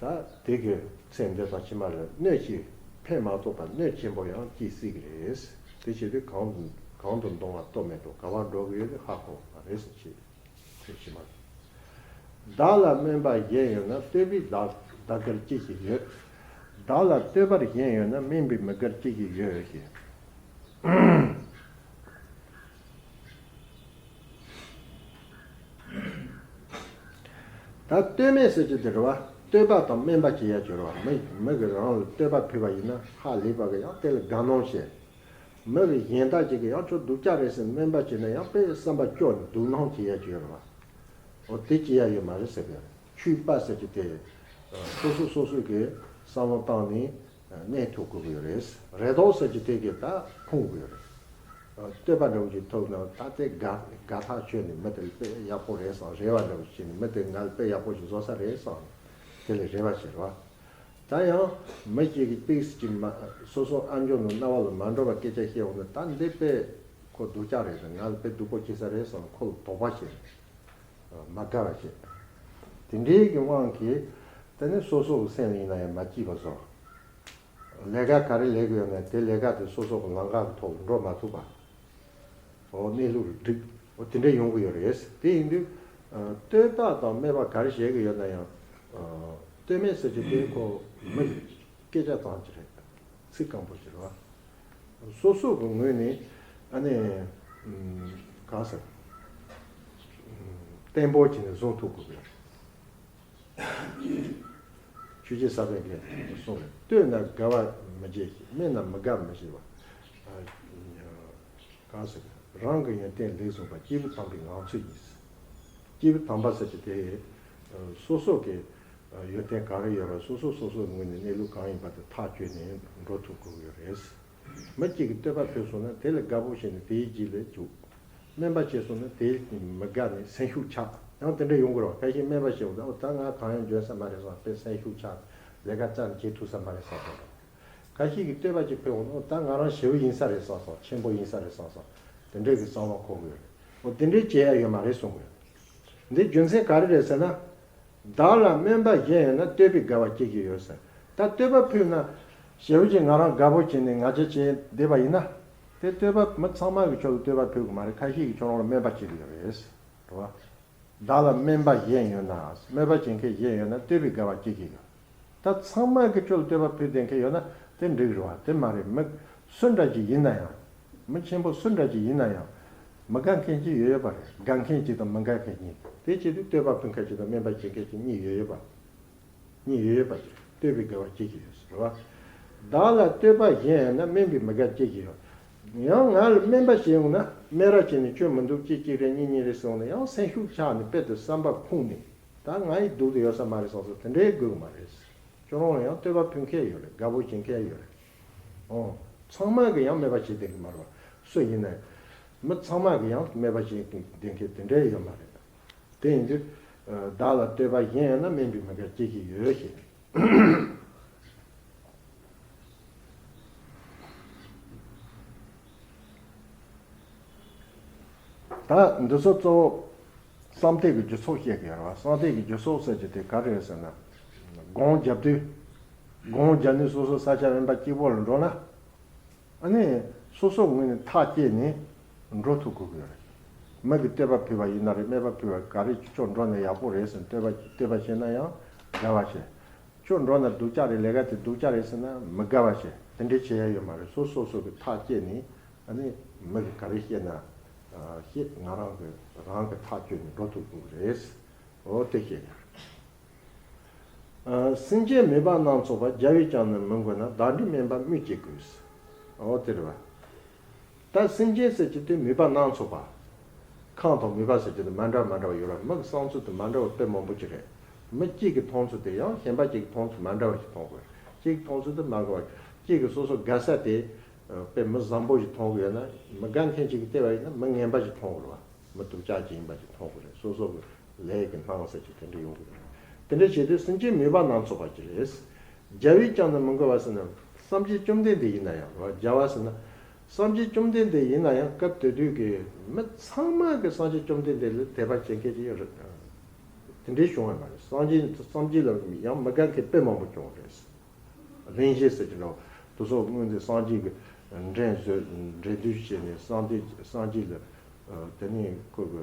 ད་དེ་གི་ཚེ་འདས་དང་ཕྱི་མ་ལ་གནོད་ཀྱི་ཕན་མ་ཐོགས་པར་གནོད་ཆེན་པོ་ཡང་སྐྱེལ་སྲིད་ཀྱི་རེད། དེ་བྱེད་དུས་གང་དུ་གང་དུ་འདོང་བ་ལྟོ་མེད་དོ། ག་བར་འགྲོ་གི་ཡོད་དེ་ཧ་གོ་བ་རེད་ཟེར་བྱེད། ཚེ་ཕྱི་མ། བདག་ལ་སྨན་པ་གཞན་ཡོད་ན། བསྟོད་པས་བདག་བདག་གིར་སྐྱེ་ཞིག་ཡོད། བདག་ལ་བསྟོད་པར་གཞན་ཡོད་ན། སྨན་པས་མི་དགར་སྐྱེ་ཞིག་ཡོད་ཞེས། ད་བསྟོད་སྨད་ཟེར་གྱི་དེ་རེད་བ། བསྟོད་པ་དང་སྨན་པ་བྱེད་ཡ་གྱུར་བ། མི་མི་གིས་རང་ལ་བསྟོད་པ་ཕུལ་བ་ཡིན་ན་ཧ་ལས་པ་གི་ཡང་དེ་ལ་དགའ་སྣང་བྱེད། མི་གིས་གཞན་དག་ཅིག་གིས་ཡང་ཁྱོད་སྡུག་ཅག་རེད་ཟེར་སྨན་པ་བྱས་ན་ཡང་དཔེ་བསམ་པ་སྐྱོ་ནས་སྡུག་སྣང་བྱེད་ཡ་གྱུར་བ། འོ་དེ་བྱེད་ཡ་ཡོད་མ་རེད་ཟེར་གི། ཆོས་པ་ཟེར་གྱི་དེ། སོ་སོ་སོ་སོ་གིས་བསམ་བློ་བཏང་ནས་གནས་ཐུབ་དགོས་ཀྱི་ཡོད་རེད། རེ་དོགས་ཟེར་གྱི་དེ་གིས་ད་ཕུང་དགོས་ཡོད་རེད། བསྟོད་པ་འདྲ་བོ་ཞིག་ཐོབ་ན་ད་དེ་དགའ་དགའ་ཐག་ཆོད་ནས་མི་དེ་ལ་དཔེ་ཡག་པོ་རེད་བསམ། རེ་བ་འདྲ་བོ་ཞིག་བྱས་ནས་མི་དེ་ང་ལ་དཔེ་ཡག་པོ་ཞིག་བཟོ་ས་རེད་བསམ། དེ་ལ་རེ་བ་བྱེད་རོགས། ད་ཡང་མི་གཅིག་གིས་ཏིག་ཙམ་ཅིག་མ་སོ་སོ་ཨ་འཇོན་ནོ་རྣ་བ་ལ་མ་འགྲོ་བ་སྐད་ཆ་བཤད་འོང་ན། ད་འདི་དཔེ་ཁོ་སྡུག་ཅག་རེད་ཟེར། ང་ལ་དཔེ་སྡུག་པོ་བྱེད་ས་རེད་བསམ། ཁོ་ལ་དོགས་པ་བྱེད། མ་དགའ་བ་བྱེད། དེ་འདྲའི་གི་དབང་གིས་དེ་ནི་སོ་སོ་གི་སེམས་ལ་ཡིན་ན་ཡང་མ་སྐྱིད་པ་བཟོ། ལས་ཀ་ག་རེ་ལས་གི་ཡོད་ན་དེ་ལས་ཀ་དེ་སོ་སོ་གི་ལམ་ཁ་གི་ཐོག་ལ་འགྲོ་མ་ཐུབ་པ། འོ་གནས་ལུགས་ལ་འགྲིག་འོ་དེ་འདྲ་ཡོང་གི་ཡོད་རེད། དེ་ཡིན་དུས། བསྟོད་པ་དང་སྨད་པ་ག་རེ་བྱེད་ཀྱི་ཡོད་ན་ཡང་། བསྟོད་སྨད་ཟེར་གྱི་དེ་ཁོ་མི་གི་སྐད་ཆ་ཙམ་ཅིག་རེད། ཚིག་སྐམ་པོ་ཅིག་རེད་བ། སོ་སོ་གི་ངོས་ནས་ཨ་ནི། གང་ཟེར། བརྟན་པོ་བྱས་ནས་བཟུང་ཐུབ་དགོས་པའི། ཆོས་རྗེ་ས་པཎ་གྱིས་གསུངས་པས། བསྟོད་ན་དགའ་བ་མི་བྱེད་ཅིང་། སྨད་ན་མི་དགའ་མི་བྱེད་པ། གང་ཟེར། རང་གི་ཡོན་ཏན་ལེགས་བཟུང་བ། སྐྱེས་བུ་དམ་པའི་ངང་ཚུལ་ཡིན། སྐྱེས་བུ་དམ་པ་ཟེར་གྱི་དེ། སོ་སོ་གི་ཡོན་ཏན་ག་རེ་ཡོད་པ་སོ་སོ་སོ་སོའི་ངོས་ནས་གནས་ལུགས་གང་ཡིན་པ་དེ་ཐག་གཅོད་ནས་འགྲོ་ཐུབ་དགོས་ཀྱི་རེད། མི་གཅིག་གིས་བསྟོད་པ་ཕུལ་སོང་ན་དེ་ལ་དགའ་པོ་བྱས་ནས་དེའི་རྗེས་ལ་འཇུག་སྨད་པ་བྱས་སོང་ན་དེ་མི་དགའ་ནས་སེམས་ཤུགས་ཆག་ཡང་དེ་འདྲ་ཡོང་གི་རེད་བ། ཁ་ཤས་སྨད་པ་བྱས་སོང་ན། འོ་ད་ང་གང་ཡང་འཇོན་ས་མ་རེད་བསམ། དཔེ་སེམས་ཤུགས་ཆག་ལས་ཀ་རྩ་ནས་བྱེད་ཐུབ་ས་མ་རེད་བསམ་སོང་། ཁ་ཤས་ཀྱིས་བསྟོད་པ་ཅིག་ཕུལ་འོང་ན། འོ་ད་ང་རང་ཞེ་པོ་ཡིན་ས་རེད་བསམ་སོང་། ཆེན་པོ་ཡིན་ས་རེད་བསམ་སོང་། དེ་འདྲའི་གི་བསམ་བློ་འཁོར་གི་ཡོད་རེད། འོ་དེ་འདྲའི་བྱེད་ཡ་ཡོད་མ་རེད་གསུང་གི་ཡོད། འདི་རྒྱུ་མཚན་ག་རེ་རེད་ཟེར་ན། བདག་ལ་སྨན་པ་གཞན་ཡོད་ན། བསྟོད་པས་དགའ་བ་སྐྱེ་གི་ཡོད་ཟེར། ད་བསྟོད་པ་ཕུལ་ན། ཞེ་པོ་ཅིག་ང་རང་དགའ་པོ་བྱས་ནས་ང་རྒྱལ་བྱས་བསྡད་པ་ཡིན་ན། དེ་བསྟོད་པ་མི་ཚང་མ་གི་ཕྱོགས་ལ་བསྟོད་པ་ཕུལ་གི་མ་རེད། ཁ་ཤས་ཀྱི་ཁྱོད་རང་ལ་སྨན་པ་བྱེད་གི་ཡོད་རེད། རེད་བ། བདག་ལ་སྨན་པ་གཞན་ཡོད་ན། སྨན་པ་བྱེད་མཁན་གཞན་ཡོད་ན། བསྟོད་པས་དགའ་བ་སྐྱེ་གི་ཡོད། ད་ཚང་མ་གི་ཁྱོད་ལ་བསྟོད་པ་ཕུལ་བསྡད་མཁན་ཡོད་ན་དེ་འགྲིག་རེད་བ། དེ་མ་རེད། མི་སུ་འདྲ་ཅིག་ཡིན་ན་ཡང་། མི་ཆེན་པོ་སུ་འདྲ་ཅིག་ཡིན་ན་ཡང་། མི་དགའ་མཁན་ཅིག་ཡོད་ཡོད་པ་རེད། དགའ་མཁན་ཅིག་དང་མི་དགའ་མཁན་གཉིས། དེ་བྱེད་དུས་བསྟོད་པ་ཕུལ་མཁན་ཅིག་དང་སྨན་པ་བྱེད་མཁན་ཅིག་གཉིས་ཡོད་ཡོད་པ། གཉིས་ཡོད་ཡོད་པ་ཅིག་བསྟོད་པས་དགའ་བ་སྐྱེ་གི་ཡོད་ཟེར་བ། བདག་ལ་བསྟོད་པ་གཞན་ཡོད་ན། སྨན་པས་མི་དགའ་སྐྱེ་གི་ཡོད། ཡང་ང་ལ་སྨན་པ་ཞིག་ཡོང་ན། སྨད་ར་བྱས་ནས་ཁྱོད་མི་འདུག་གཅིག་གཅིག་རེ་གཉིས་གཉིས་རེ་ཟེར་འོང་ན་ཡང་སེམས་ཤུགས་ཆག་ནས་དཔེ་དེ་བསམ་པ་ཁུངས་ནས། ད་ང་ཡི་སྡུག་དེ་ཡོད་ས་མ་རེད་བསམ་སོང་། དེ་འདྲའི་དགོས་ཀྱི་མ་རེད། ཁྱོད་རང་ལ་ཡང་བསྟོད་པ་ཕུལ་མཁན་ཡོད་རེད། དགའ་པོ་བྱེད་མཁན་ཡོད་རེད། ཨོ། ཚང་མ་གིས་ཡང་སྨད་པ་བྱེད་བསྡད་ཀྱི་མ་རེད་བ། སུ་ཡིན་ན་ཡང་། མི་ཚང་མ་གིས་ཡང་སྨད་པ་བྱེད་བསྡད་མཁན་དེ་འདྲའི་ཡོད་མ་རེད། དེ་ཡིན་དུས། བདག་ལ་བསྟོད་པ་གཞན་ཡོད་ན། སྨན་པས་མི་དགའ་སྐྱེ་གི་ཡོད་ཞེས། ད་འདི་ཚོ་གཙོ་བོ་བསམ་གཏན་གྱི་རྒྱུ་ཚོགས་བཤད་ཀྱི་ཡོད་རེད་བ། བསམ་གཏན་གྱི་རྒྱུ་ཚོགས་ཟེར་གྱི་དེ་ག་རེ་རེད་ཟེར་ན། སྒོམ་རྒྱབ་དུས། སྒོམ་རྒྱབ་ནས་སོ་སོ་ས་ཆ་དབེན་པ་གཅིག་པོ་ལ་འགྲོ་ན། ཨ་ནི། སོ་སོ་ངོས་ནས་ཐག་བཅད་ནས་འགྲོ་ཐུབ་དགོས་ཀྱི་ཡོད་རེད། མི་གིས་བསྟོད་པ་ཕུལ་བ་ཡིན་ན་རེད། སྨད་པ་ཕུལ་བ་ག་རེ་ཁྱོད་འགྲོ་ན་ཡག་པོ་རེད་ཟེར་བསྟོད་པ་བསྟོད་པ་བྱས་ན་ཡང་དགའ་བ་བྱེད། ཁྱོད་འགྲོ་ན་སྡུག་ཅག་རེད། ལས་ཀ་དེ་སྡུག་ཅག་རེད་ཟེར་ན་མི་དགའ་བ་བྱེད། དེ་འདྲའི་བྱེད་ཡ་ཡོད་མ་རེད། སོ་སོ་སོ་གིས་ཐག་བཅད་ནས་ཨ་ནི་མི་གིས་ག་རེ་བཤད་ན་བཤད། ང་རང་གིས་རང་གིས་ཐག་གཅོད་ནས་འགྲོ་ཐུབ་དགོས་ཀྱི་རེད། འོ་དེ་བཤད་ཡ། སེམས་ཅན་མོས་པ་རྣམས་ཚོགས་པ། རྒྱལ་བས་ཀྱང་ནི་མི་མགོ་ན། བདག་འདྲའི་སྨན་པ་སྨོས་ཅི་དགོས། འོ་དེ་རེད་བ། ད་སེམས་ཅན་ཟེར་གྱི་དེ་མོས་པ་རྣམས་ཚོགས་པ། ཁམས་དང་མོས་པ་ཟེར་གྱི་དེ་མ་འདྲ་མ་འདྲ་བ་ཡོད་ར། མི་གི་བསམ་ཚུལ་དེ་མ་འདྲ་བ་དཔེ་མང་པོ་ཅིག་རེད། མི་གཅིག་གི་མཐོང་ཚུལ་དེ་ཡང་གཞན་པ་གཅིག་གི་མཐོང་ཚུལ་མ་འདྲ་བ་ཞིག་མཐོང་དགོས། གཅིག་གི་མཐོང་ཚུལ་དེ་མ་འགལ་བ། གཅིག་གི་སོ་སོ་དགའ་ས་དེ། དཔེ་མི་བཟང་པོ་ཞིག་མཐོང་གི་ཡོད་ན། མི་དགའ་མཁན་གཅིག་གིས་བལྟས་པ་ཡིན་ན་མི་ངན་པ་ཞིག་མཐོང་གི་རེད་བ། མི་སྡུག་ཅག་ཅིག་ཡིན་པ་ཞིག་མཐོང་གི་རེད། སོ་སོ་གི་ལས་ཀྱི་སྣང་ཟེར་གྱི་དེ་འདྲ་ཡོང་གི་རེད། དེ་འདྲ་བྱེད་དུས་སེམས་ཅན་མོས་པ་རྣམས་ཚོགས་པ་ཅིག་རེད། རྒྱལ་བས་ཀྱང་ནི་མི་མགོ་བ་ཟེར་ན། སངས་རྒྱས་བཅོམ་ལྡན་འདས་ཡིན་ན་ཡང་རེད་བ། རྒྱལ་བ་ཟེར་ན། སངས་རྒྱས་བཅོམ་ལྡན་འདས་ཡིན་ན་ཡང་སྐབས་དེ་དུས་ཀྱི་མི་ཚང་མ་གིས་སངས་རྒྱས་བཅོམ་ལྡན་འདས་ལ་དད་པ་བྱེད་མཁན་ཅིག་ཡོད་རེད། དེ་འདྲའི་བྱུང་བ་མ་རེད། སངས་རྒྱས་སངས་རྒྱས་ལ་ཡང་མི་དགའ་མཁན་དཔེ་མང་པོ་བྱུང་བ་རེད། གླེང་གཞི་ཟེར་གྱི་འདྲ་བོ། དེ་ཚོ་སྔོན་ཚེ་སངས་རྒྱས་ཀྱི་འགྲན་བཟོས་འགྲན་བསྡུར་བྱས་ནས་སངས་རྒྱས་སངས་རྒྱས་ལ་དེ་ནས་ཁོ་གི་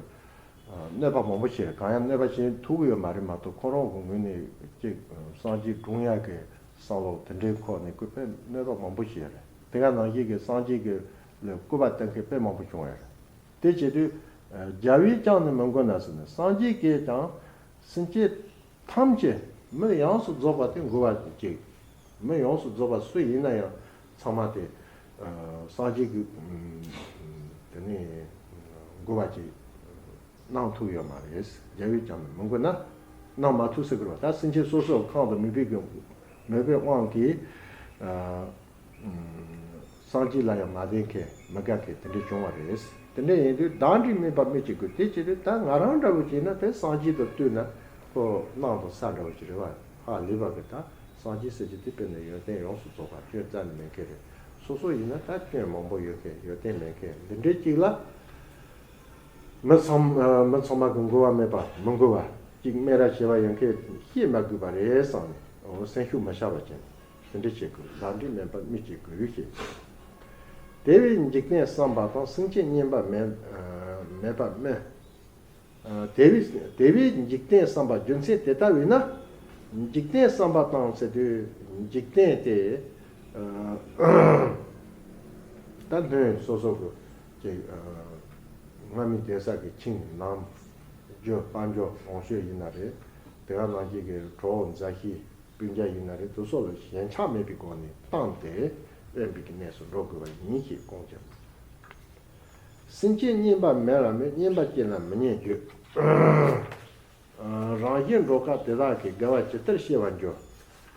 གནོད་པ་མང་པོ་བྱས། གང་ཡང་གནོད་པ་བྱེད་ཐུབ་ཀྱི་ཡོད་མ་རེད་མ་གཏོགས། ཁོ་རང་གི་ངོས་ནས་ཅིག་སངས་རྒྱས་སྒྲུང་ཡག་གི་བསམ་བློ་དེ་འདྲའི་ཁོག་ནས་ཁོས་དཔེ་གནོད་པ་མང་པོ་བྱས་རེད། དེ་ག་ནང་བཞིན་གྱི་སངས་རྒྱས་ཀྱི་ལ་སྐུར་པ་བཏང་མཁན་དཔེ་མང་པོ་བྱུང་བ་རེད། དེ་བྱེད་དུས་རྒྱལ་བས་ཀྱང་ནི་མི་མགོ་ན་ཟེར་ནས། སངས་རྒྱས་ཀྱིས་ཀྱང་སེམས་ཅན་ཐམས་ཅད་མི་ཡོངས་སུ་རྫོགས་པ་དེ་མགོ་བ་ཅིག་མི་ཡོངས་སུ་རྫོགས་པ་སུ་ཡིན་ན་ཡང་ཚང་མ་དེ་སངས་རྒྱས་ཀྱི་དེ་ནས་མགོ་བ་ཅིག་གནང་ཐུབ་ཡོད་མ་རེད། རྒྱལ་བས་ཀྱང་མི་མགོ་ན་གནང་མ་ཐུབ་ཟེར་དགོས་པ། ད་སེམས་ཅན་སོ་སོ་ཁམས་དང་མོས་པའི་གི་མོས་པའི་དབང་གིས་སངས་རྒྱས་ལ་ཡང་མ་བདེ་མཁན་མི་དགའ་མཁན་དེ་འདྲ་བྱུང་བ་རེད། དེ་འདྲ་ཡིན་དུས་བདག་འདྲས་མིན་པ་སྨོས་ཅི་དགོས། དེ་བྱེད་དུས་ད་ང་རང་འདྲ་བོ་བྱས་ན་དེ་སངས་རྒྱས་དང་བསྟུན་ན་ཁོ་གནམ་དང་ས་འདྲ་བོ་ཅིག་རེད་བ། ཧ་ལས་པ་གི་ད་སངས་རྒྱས་ཟེར་རྒྱུ་དེ་དཔེར་ན་ཡོན་ཏན་ཡོངས་སུ་རྫོགས་པ་སྐྱོན་རྩ་ནས་མེད་མཁན་རེད། སོ་སོ་ཡིན་ན་ད་སྐྱོན་མང་པོ་ཡོད་མཁན་ཡོན་ཏན་མེད་མཁན་འདི་འདྲའི་གཅིག་ལ། མི་ཚང་མི་ཚང་མ་གི་མགོ་བ་མེད་པ་མི་མགོ་བ་གཅིག་སྨད་ར་བྱེད་པ་ཡོད་མཁན་ཤེས་མ་དགོས་པ་རེད་བསམ་ནས། འོ་སེམས་ཤུགས་མི་ཆག་པ་བྱས་ནས་དེ་འདྲ་བྱེད་དགོས། བདག་འདྲས་མིན་པ་སྨོས་ཅི་དགོས་ཞེས། དེ་བས་འཇིག་རྟེན་བསམ་པ་དང་སེམས་ཅན་སྨྱོན་པ་མེད་མེད་པ་སྨོས། དེ་བས་དེ་བས་འཇིག་རྟེན་བསམ་པ་རྒྱུ་མཚན་དེ་ལྟ་བས་ན། འཇིག་རྟེན་བསམ་པ་དང་ཟེར་དུས་འཇིག་རྟེན་དེ་ད་སྣོད་སོ་སོ་གི་ཅིག་སྔ་མའི་གདན་ས་གི་ཁྱིམ་ནང་རྒྱུ་དཔལ་འབྱོར་ལོངས་སྤྱོད་ཡིན་ན་རེད། དེ་ག་ནང་བཞིན་གྱི་གྲོགས་མཛའ་བཤེས་སྤུན་ཀྱག་ཡིན་ན་རེད། དེ་ཚོ་ལ་ཞེན་ཆགས་མེད་པའི་སྒོ་ནས་བཏང་སྟེ་དབེན་པའི་གནས་སུ་འགྲོ་དགོས་པ་ཡིན་ཞེས་དགོངས་ཀྱང་། སེམས་ཅན་སྨྱོན་པ་མེད་ལ་སྨོས། སྨྱོན་པ་ཅན་ལ་མི་སྨྱོན་བརྗོད། རང་བཞིན་འགྲོ་དཀའ་དེ་དག་གིས། དགའ་བ་ཇི་ལྟར་སྐྱེ་བར་འགྱུར།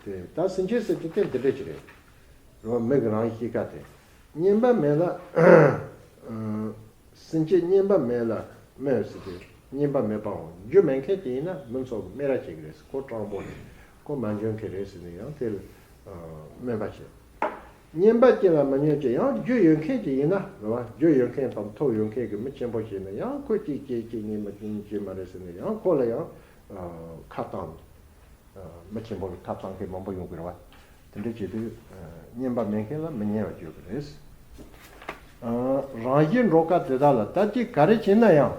དེ་ད་སེམས་ཅན་ཟེར་དུས་དེ་འདི་འདྲ་ཅིག་རེད། རོ་མི་གི་རང་བཞིན་དཀའ་དེ། སྨྱོན་པ་མེད་ལ། སེམས་ཅན་སྨྱོན་པ་མེད་ལ་སྨོས་ཟེར་ཏེ། སྨྱོན་པ་མེད་པའང་རྒྱུ་མེད་མཁན་དེ་ཡིན་ན་མི་ཚོགས་ཀྱིས་སྨད་ར་བྱེད་ཀྱི་རེད། ཁོ་སྤྲང་པོ་རེད། ཁོ་མ་འཇོན་མཁན་རེད་ཟེར་ནས་ཡང་དེ་ལ་སྨོན་པ་བྱེད། སྨྱོན་པ་ཅན་ལ་མི་སྨྱོན་ཅེས། ཡང་རྒྱུ་ཡོད་མཁན་ཅིག་ཡིན་ན་རེད་བ། རྒྱུ་ཡོད་མཁན་དང་ཐོབ་ཡོད་མཁན་གྱི་མི་ཆེན་པོ་ཞིག་ཡིན་ན་ཡང་ཁོ་གཅིག་བྱེད་གཅིག་གཉིས་མ་གཅིག་གཉིས་བྱེད་མ་རེད་ཟེར་ནས་ཡང་ཁོ་ལ་ཡང་ཁ་བཏང་། མི་ཆེན་པོ་ལ་ཁ་བཏང་མཁན་མང་པོ་ཡོང་གི་རེད་བ། དེ་འདྲ་བྱེད་དུས་སྨྱོན་པ་མེད་མཁན་ལ་མི་སྨྱོན་པ་བརྗོད་ཀྱི་རེད། རང་བཞིན་འགྲོ་དཀའ་དེ་དག་ལ། ད་ཅི་ག་རེ་བྱས་ན་ཡང་།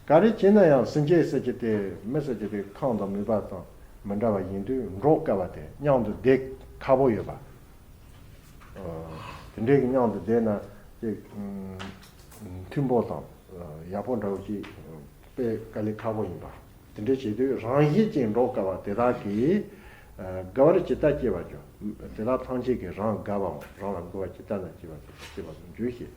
ག་རེ་བྱས་ན་ཡང་སེམས་ཅན་ཟེར་གྱི་དེ་མི་ཟེར་གྱི་དེ་ཁམས་དང་མོས་པ་དང་མི་འདྲ་བ་ཡིན་དུས་འགྲོ་དཀའ་བ་དེ། མཉམ་དུ་བསྡད་ཁག་པོ་ཡོད་པ། དེ་འདྲའི་གི་མཉམ་དུ་བསྡད་ན་ཅིག་མཐུན་པོ་དང་ཡག་པོ་འདྲ་བོ་ཅིག་དཔེ་དཀའ་ལས་ཁག་པོ་ཡིན་པ། དེ་འདྲ་བྱེད་དུས་རང་བཞིན་གྱིས་འགྲོ་དཀའ་བ་དེ་དག་གིས། དགའ་བར་ཇི་ལྟར་སྐྱེ་བར་འགྱུར། དེ་དག་ཐམས་ཅད་ཀྱིས་རང་དགའ་བའམ་རང་ལ་མགུ་བ་ཇི་ལྟར་ན་སྐྱེ་བར་སྐྱེ་བར་འགྱུར་ཞེས།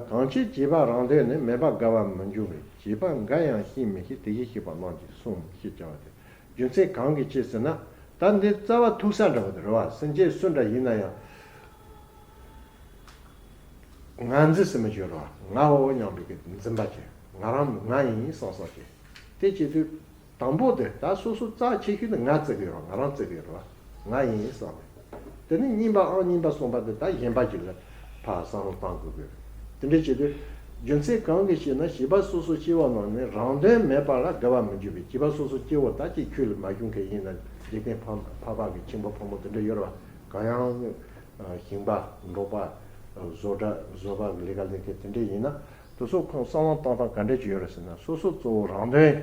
གང་ཕྱིར་བྱིས་པ་རང་དོན་ནི། མེད་པར་དགའ་བར་མི་འགྱུར་བས། བྱིས་པ་འགའ་ཡང་ཤེས་མི་ཤེས། དེ་བཞིན་གཤེགས་པ་རྣམས་ཀྱིས་གསུངས། ཞེས་བྱ་བ་སྟེ། རྒྱུ་མཚན་གང་གི་ཕྱིར་ཟེར་ན། ད་འདི་རྩ་བ་ཐུག་ས་འདྲ་བོ་དེ་རེད་བ། སེམས་ཅན་སུ་འདྲ་ཡིན་ན་ཡང་། ང་འཛིན་ཟེར་མི་བརྗོད་རོགས། ང་འོ་སྙམ་པའི་གི་འཛིན་པ་ཅན། ང་རང་ང་ཡིན་བསམ་བསམ་ཅན། དེ་བྱེད་དུས་དང་པོ་དེ་ད་སོ་སོ་རྩ་ཆེ་ཤོས་དེ་ང་བརྩི་གི་ཡོད་རོགས། ང་རང་བརྩི་གི་ཡོད་རོགས། ང་ཡིན་བསམ་པས། དེ་ནས་གཉིས་པའང་གཉིས་པ་གསུམ་པ་དེ་ད་གཞན་པ་ཅིག་ལ་ཕར་བསམ་བློ་བཏང་དགོས་གི། དེ་འདྲ་བྱེད་དུས་རྒྱུ་མཚན་གང་གི་ཕྱིར་ན། བྱིས་པ་སོ་སོ་སྐྱེ་བོ་རྣམས་ནི། རང་དོན་མེད་པ་ལ་དགའ་བར་མི་འགྱུར་བས། བྱིས་པ་སོ་སོ་སྐྱེ་བོ་ད་ཅིག་ཁྱོད་ལ་མ་ཞུགས་མཁན་ཡིན་ན། འཇིག་རྟེན་ཕ་ཕ་ཕ་གི་ཁྱིམ་པ་ཕ་མ་དེ་འདྲ་ཡོད་རེད་བ། གང་ཡང་ཞིང་པ་འབྲོག་པ་བཟོ་གྲྭ་བཟོ་པ་ལས་ཀ་ལས་མཁན་དེ་འདྲ་ཡིན་ན། དེ་ཚོ་ཁོང་བསམ་བློ་བཏང་སྟངས་ག་འདྲ་ཅིག་ཡོད་རེད་ཟེར་ན། སོ་སོ་གཙོ་བོ་རང་དོན་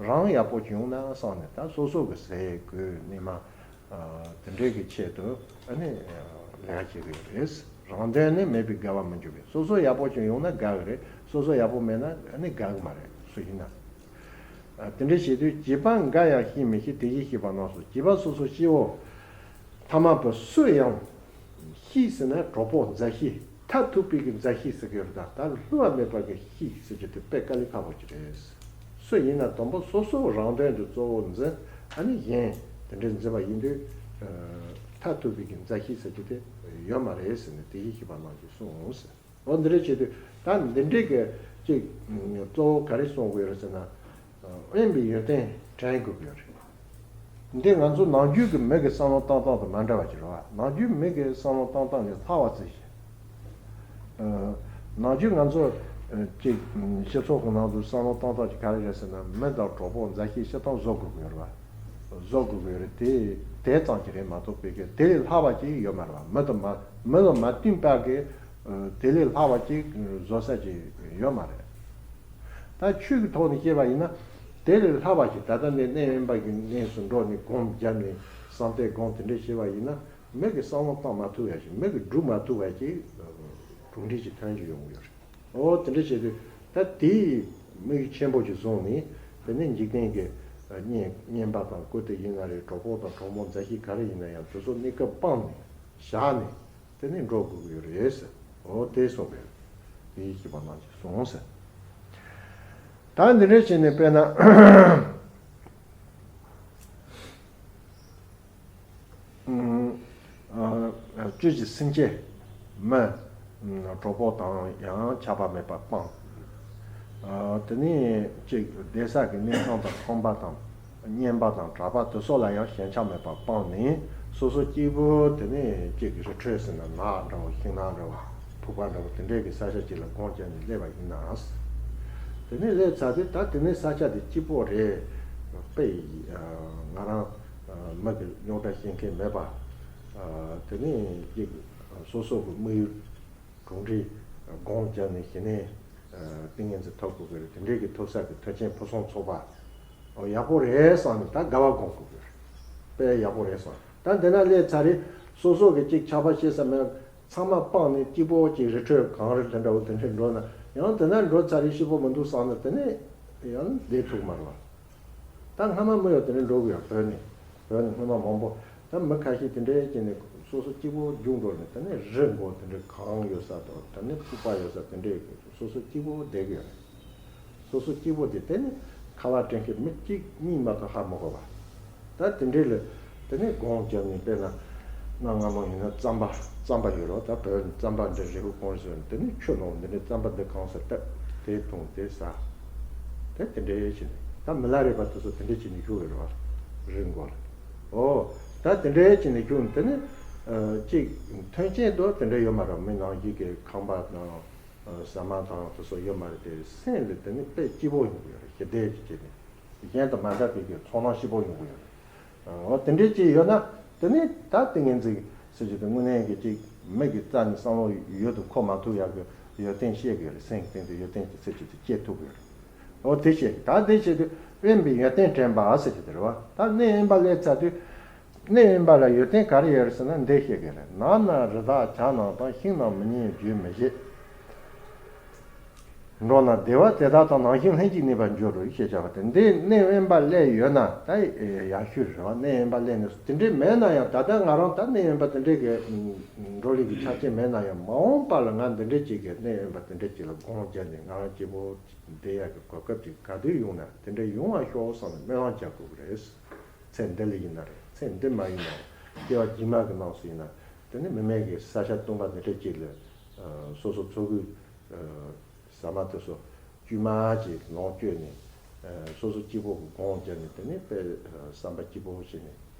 རང་ཡག་པོ་ཅིག་ཡོང་ན་བསམ་ནས། ད་སོ་སོ་གི་ཟས་གོས་གནས་མལ་དེ་འདྲའི་གི་ཆེད་དུ་ཨ་ནི་ལས་ཀ་བྱེད་གི་ཡོད་རེད། རང་དོན་ནི་མེད་པའི་དགའ་བ་མི་འགྱུར་བས། སོ་སོ་ཡག་པོ་ཅིག་ཡོང་ན་དགའ་གི་རེད། སོ་སོ་ཡག་པོ་མེད་ན་ཨ་ནི་དགའ་གི་མ་རེད། སུ་ཡིན་ན། དེ་འདྲ་བྱེད་དུས་བྱིས་པ་འགའ་ཡང་ཤེས་མི་ཤེས། དེ་བཞིན་གཤེགས་པ་རྣམས་སུ། བྱིས་པ་སོ་སོ་སྐྱེ་བོ་ཐ་མལ་པ་སུ་ཡང་། ཤེས་ཟེར་ན་གྲོགས་པོ་མཛའ་བཤེས། མཐར་ཐུག་པའི་གི་མཛའ་བཤེས་ཟེར་གི་ཡོད་རེད། ད་ད་བསླུ་བ་མེད་པ་གི་ཤེས་ཟེར་རྒྱུ་དེ་དཔེ་དཀའ་ལས་ཁག་པོ་ཅིག་རེད། སུ་ཡིན་ན་དང་པོ་སོ་སོ་རང་དོན་དུ་གཙོ་བོ་འཛིན། ཨ་ནི་གཞན་དེ་འདྲའི་འཛིན་པ་ཡིན་དུས་མཐར་ཐུག་པའི་གི་མཛའ་བཤེས་ཟེར་རྒྱུ་དེ་ཡོད་མ་རེད་ཟེར་ནས་དེ་བཞིན་གཤེགས་པ་རྣམས་ཀྱིས་གསུངས་ཟེར། འོ་འདི་འདྲ་བྱེད་དུས་ད་འདི་འདྲའི་གི་ཅིག་གཙོ་བོ་ག་རེ་གསུང་དགོས་རེད་ཟེར་ན། དབེན་པའི་ཡོན་ཏན་དྲན་དགོས་ཀྱི་ཡོད་རེད། འདི་ང་ཚོ་ནམ་རྒྱུན་གྱི་མི་གི་བསམ་བློ་བཏང་སྟངས་དང་མ་འདྲ་བ་ཅིག་རེད་བ། ནམ་རྒྱུན་མི་གི་བསམ་བློ་བཏང་སྟངས་ལས་ལྷག་པ་ཅིག་ཞིག་ནམ་རྒྱུན་ང་ཚོ་ གཅིག་སྤྱི་ཚོགས་ཀྱི་ནང་དུ་བསམ་བློ་གཏོང་སྟངས་ཀྱི་ག་རེ་རེད་ཟེར་ན། མི་དང་གྲོགས་པོ་མཛའ་བཤེས་སྤྱིར་བཏང་བཟོ་དགོས་ཀྱི་ཡོད་རེད་བ། བཟོ་དགོས་ཀྱི་ཡོད་རེད། དེ་དེ་ཙམ་གྱིས་རེད་མ་གཏོགས་པའི་གི་དེ་ལས་ལྷག་པ་ཅིག་ཡོད་མ་རེད་བ། མི་དང་མ་མི་དང་མ་བསྟུན་པ་གི་དེ་ལས་ལྷག་པ་ཅིག་བཟོ་ས་ཅིག་ཡོད་མ་རེད། ད་ཆོས་ཀྱི་ཐོག་ནས་བཤད་པ་ཡིན་ན། དེ་ལས་ལྷག་པ་ཞིག་ད་ལྟ་ནས་གནས་དབེན་པ་གི་གནས་སུ་འགྲོ་ནས་སྒོམ་བརྒྱབ་ནས་བསམ་གཏན་སྒོམ་དེ་འདྲས་བྱས་པ་ཡིན་ན། མི་གི་བསམ་བློ་བཏང་མ་ཐུབ་ཡ་ཞིག་མི་གི་སྒྲུབ་མ་ཐུབ་པ་ཞིག་གྲུབ་འབྲས་ཀྱི་ཐོན་གྱི་ཡོང་གི་ཡོད་རེད། འོ་དེ་འདྲས་བྱས་དུས་ད་དེའི་དམིགས་ཡུལ་ཆེན་པོ་ཞིག་བཟུང་ནས། དེ་ནས་འཇིག་རྟེན་གྱི་གཉེན་གཉེན་པ་དང་སྐུ་དེ་ཡིན་ན་རེད། གྲོགས་པོ་དང་གྲོགས་མོ་མཛའ་བཤེས་ག་རེ་ཡིན་ན་ཡང་དེ་ཚོ་གནས་སྐབས་སྤངས་ནས་བཞག་ནས། དེ་ནས་འགྲོ་དགོས་ཀྱི་ཡོད་རེད་ཟེར། འོ་དེ་གསུངས་པས། དེའི་ཞིབ་པ་གནང་ཅིག་གསུངས་ཟེར། ད་འདི་འདྲ་བྱས་ནས་དཔེར་ན། ཨ་བཅུད་ཀྱི་སེམས་བསྐྱེད། མི་གྲོགས་པོ་དང་ཡང་ཆགས་པ་མེད་པར་སྤངས། ཨ་དེ་ནས་གཅིག་བསྡད་ས་གི་གནས་ཁང་དང་ཁང་པ་དང་། བསྙེན་པ་དང་གྲྭ་པ་དེ་སོགས་ལ་ཡང་ཞེན་ཆགས་མེད་པར་སྤངས་ནས། སོ་སོ་གཅིག་པུ་དེ་ནས་གཅིག་རི་ཁྲོད་ཟེར་ན་ནགས་འདྲ་བོ་ཤིང་ནགས་འདྲ་བོ་ཕུག་པ་འདྲ་བོ་དེ་འདྲའི་གི་ས་ཆ་གཅིག་ལ་སྒོམ་བརྒྱབ་ནས་སླེབས་པ་ཡིན་ན། དེ་ནས་སླེབས་ཚར་དུས་ད་དེ་ནས་ས་ཆ་དེ་གཅིག་པོ་རེད། དཔེ་ང་རང་མི་གི་རྙོག་དྲ་བཤད་མཁན་མེད་པ། དེ་ནས་གཅིག་སོ་སོ་གི་དམིགས་ཡུལ། གྲུབ་འབྲས་སྒོམ་བརྒྱབ་ནས་གཞི་ནས་ཏིང་ངེ་འཛིན་ཐོབ་དགོས་ཀྱི་རེད། དེ་འདྲའི་གི་ཐོབ་ས་གི་མཐུན་རྐྱེན་ཕུན་སུམ་ཚོགས་པ། ཨོ་ཡག་པོ་རེད་བསམ་ནས་ད་དགའ་བ་སྒོམ་དགོས་ཀྱི་རེད། དཔེ་ཡག་པོ་རེད་བསམ། ད་འདི་ན་སླེབས་ཚར་རེད། སོ་སོ་གི་གཅིག་ཆགས་པ་སྐྱེ་ས་མེད། ཚང་མ་སྤངས་ནས་གཅིག་པོ་གཅིག་རི་ཁྲོད་གངས་རི་དེ་འདྲ་བོ་དེ་འདྲ་འགྲོ་ན་ཡང་དེ་ན་འགྲོ་ཚར་རེད། སྐྱིད་པོ་མི་འདུག་བསམ་ན་དེ་ནས་ཡང་བསྡད་ཐུབ་མ་རེད་བ། ད་སྔ་མ་མི་ཡོད་དེ་འདྲ་འགྲོ་གི་ཡོད། བོད་ནས་བོད་ནས་སྔ་མ་མང་པོ། ད་མི་ཁ་ཤས་དེ་འདྲའི་སྐྱེས་ནས་སོ་སོ་གཅིག་པོ་རྒྱུགས་འགྲོ་ནས། དེ་ནས་རི་མགོ་དེ་འདྲའི་གངས་ཡོད་ས་དང་། དེ་ནས་ཕུག་པ་ཡོད་ས་དེ་འདྲའི་སོ་སོ་གཅིག་པོ་བསྡད་གི་ཡོད་རེད། སོ་སོ་གཅིག་པོ་དེ་དེ་ནས་ཁ་ལག་སྤྲད་མཁན་མི་གཅིག་གཉིས་མ་གཏོགས་ཧ་མི་གོ་བ། ད་དེ་འདྲའི་ལ་དེ་ནས་སྒོམ་བརྒྱབ་ནས། དཔེར་ན་གནའ་སྔ་མོ་ཡིན་ན་རྩམ་པ་རྩམ་པ་ཡོད་རོ། ད་བོད་རྩམ་པ་འདི་རི་བོ་གང་ཟེར་དེ་ནས་ཆུ་ནང་འདི་འདྲའི་རྩམ་པ་འདི་གང་ཟེར་བཏབ། དེ་འཐུང་དེ་ཟ། དེ་དེ་འདྲའི་བྱས་ནས་ད་མི་ལ་རས་པ་དེ་ཚོ་དེ་འདྲའི་བྱས་ནས་བཞུགས་ཡོད་རེད་བ། རི་མགོ་ལ། ཨོ། ད་དེ་འདྲའི་བྱས་ནས་བཞུགས་ནས་དེ་ནས་ཨ་གཅིག་མཐུན་རྐྱེན་དུ་དེ་འདྲ་ཡོད་མ་རེད། མི་ནང་བཞིན་གྱི་ཁང་པ་དང་ཟ་མ་དང་དེ་ཚོ་ཡོད་མ་རེད་དེ། སེམས་ལ་དེ་ནས་དཔེ་སྐྱིད་པོ་ཡོང་གི་ཡོད་རེད། ཞི་བདེ་ཅིག་བྱས་ནས་གཞན་དང་མ་འདྲ་བའི་གི་ཚོར་སྣང་སྐྱིད་པོ་ཡོང་གི་ཡོད་རེད། འོ་དེ་འདྲའི་ཅིག་ཡོད་ན། དེ་ནས་ད་ཏིང་ངེ་འཛིན་ཟེར་གྱི་དེ་དངོས་གནས་ཀྱི་ཅིག་མི་གི་རྩ་ནས་བསམ་བློ་ཡོད་དུ་འཁོར་མ་ཐུབ་ཡག་གི་ཡོན་ཏན་བཤད་གི་རེད། སེམས་ཀྱི་སྟེང་དུ་ཡོན་ཏན་གྱི་ཚུལ་གྱིས་དེ་སྐྱེ་ཐུབ་གི་རེད། འོ་དེ་བཤད་གི། ད་དེ་བཤད་དུས་དབེན་པའི་ཡོན་ཏན་དྲན་པ་ཟེར་གྱི་དེ་རེད་བ། ད་གནས་དབེན་པ་སླེབས་ཚར་དུས་གནས་དབེན་པ་ལ་ཡོན་ཏན་ག་རེ་ཡོད་རེད་ཟེར་ན་འདི་བཤད་གི་རེད། ནགས་ན་རི་དྭགས་བྱ་རྣམས་དང་། ཤིང་ན་མི་སྙན་བརྗོད་མི་བྱེད། འགྲོ་ན་བདེ་བ་དེ་དག་དང་། ནང་བཞིན་ལྷན་ཅིག་གནས་པར་འགྱུར་རོ་ཞེས་བྱ་བ་སྟེ། འདི་གནས་དབེན་པ་སླེབས་ཡོད་ན་ད་ཡག་ཤོས་རེད་བ། གནས་དབེན་པ་སླེབས་ནས་དེ་འདྲའི་མེད་ན་ཡང་། ད་ལྟ་ང་རང་ད་གནས་དབེན་པ་དེ་འདྲའི་གི་འགྲོ་ལུགས་ཀྱི་ཆ་རྐྱེན་མེད་ན་ཡང་། མ་འོངས་པ་ལ་ང་འདི་འདྲའི་ཅིག་གི་གནས་དབེན་པ་དེ་འདྲའི་ཅིག་ལ་སྒོམ་བརྒྱབ་ནས་ང་རང་སྐྱིད་པོ་བསྡད་ཡག་གི་གོ་སྐབས་ཅིག་ག་དུས་ཡོང་ན་དེ་འདྲ་ཡོང་བ་ཤོག་བསམ་ནས་སྨོན་ལམ་རྒྱག་དགོས་ཀྱི་རེད། ཚེ་འདི་ལ་ཡིན་ན་རེད། ཚེ་འདི་མ་ཡིན་ན་རེད། སྐྱེ་བ་རྗེས་མ་གི་ནང་སུ་ཡིན་ན། དེ་ནི་མི་མེད་ཀྱི་ས་ཆ་སྟོང་པ་འདི་འདྲ་ཅིག་ལ་སོ་སོ་འཚོ་གི་ཟ་མ་དེ་ཚོ་དཀྱུས་མ་ཅིག་ལོངས་སྤྱོད་ནས། སོ་སོ་སྐྱིད་པོ་གི་སྒོམ་བརྒྱབ་ནས། དེ་ནས་དཔེ་བསམ་པ་སྐྱིད་པོ་བྱས་ནས་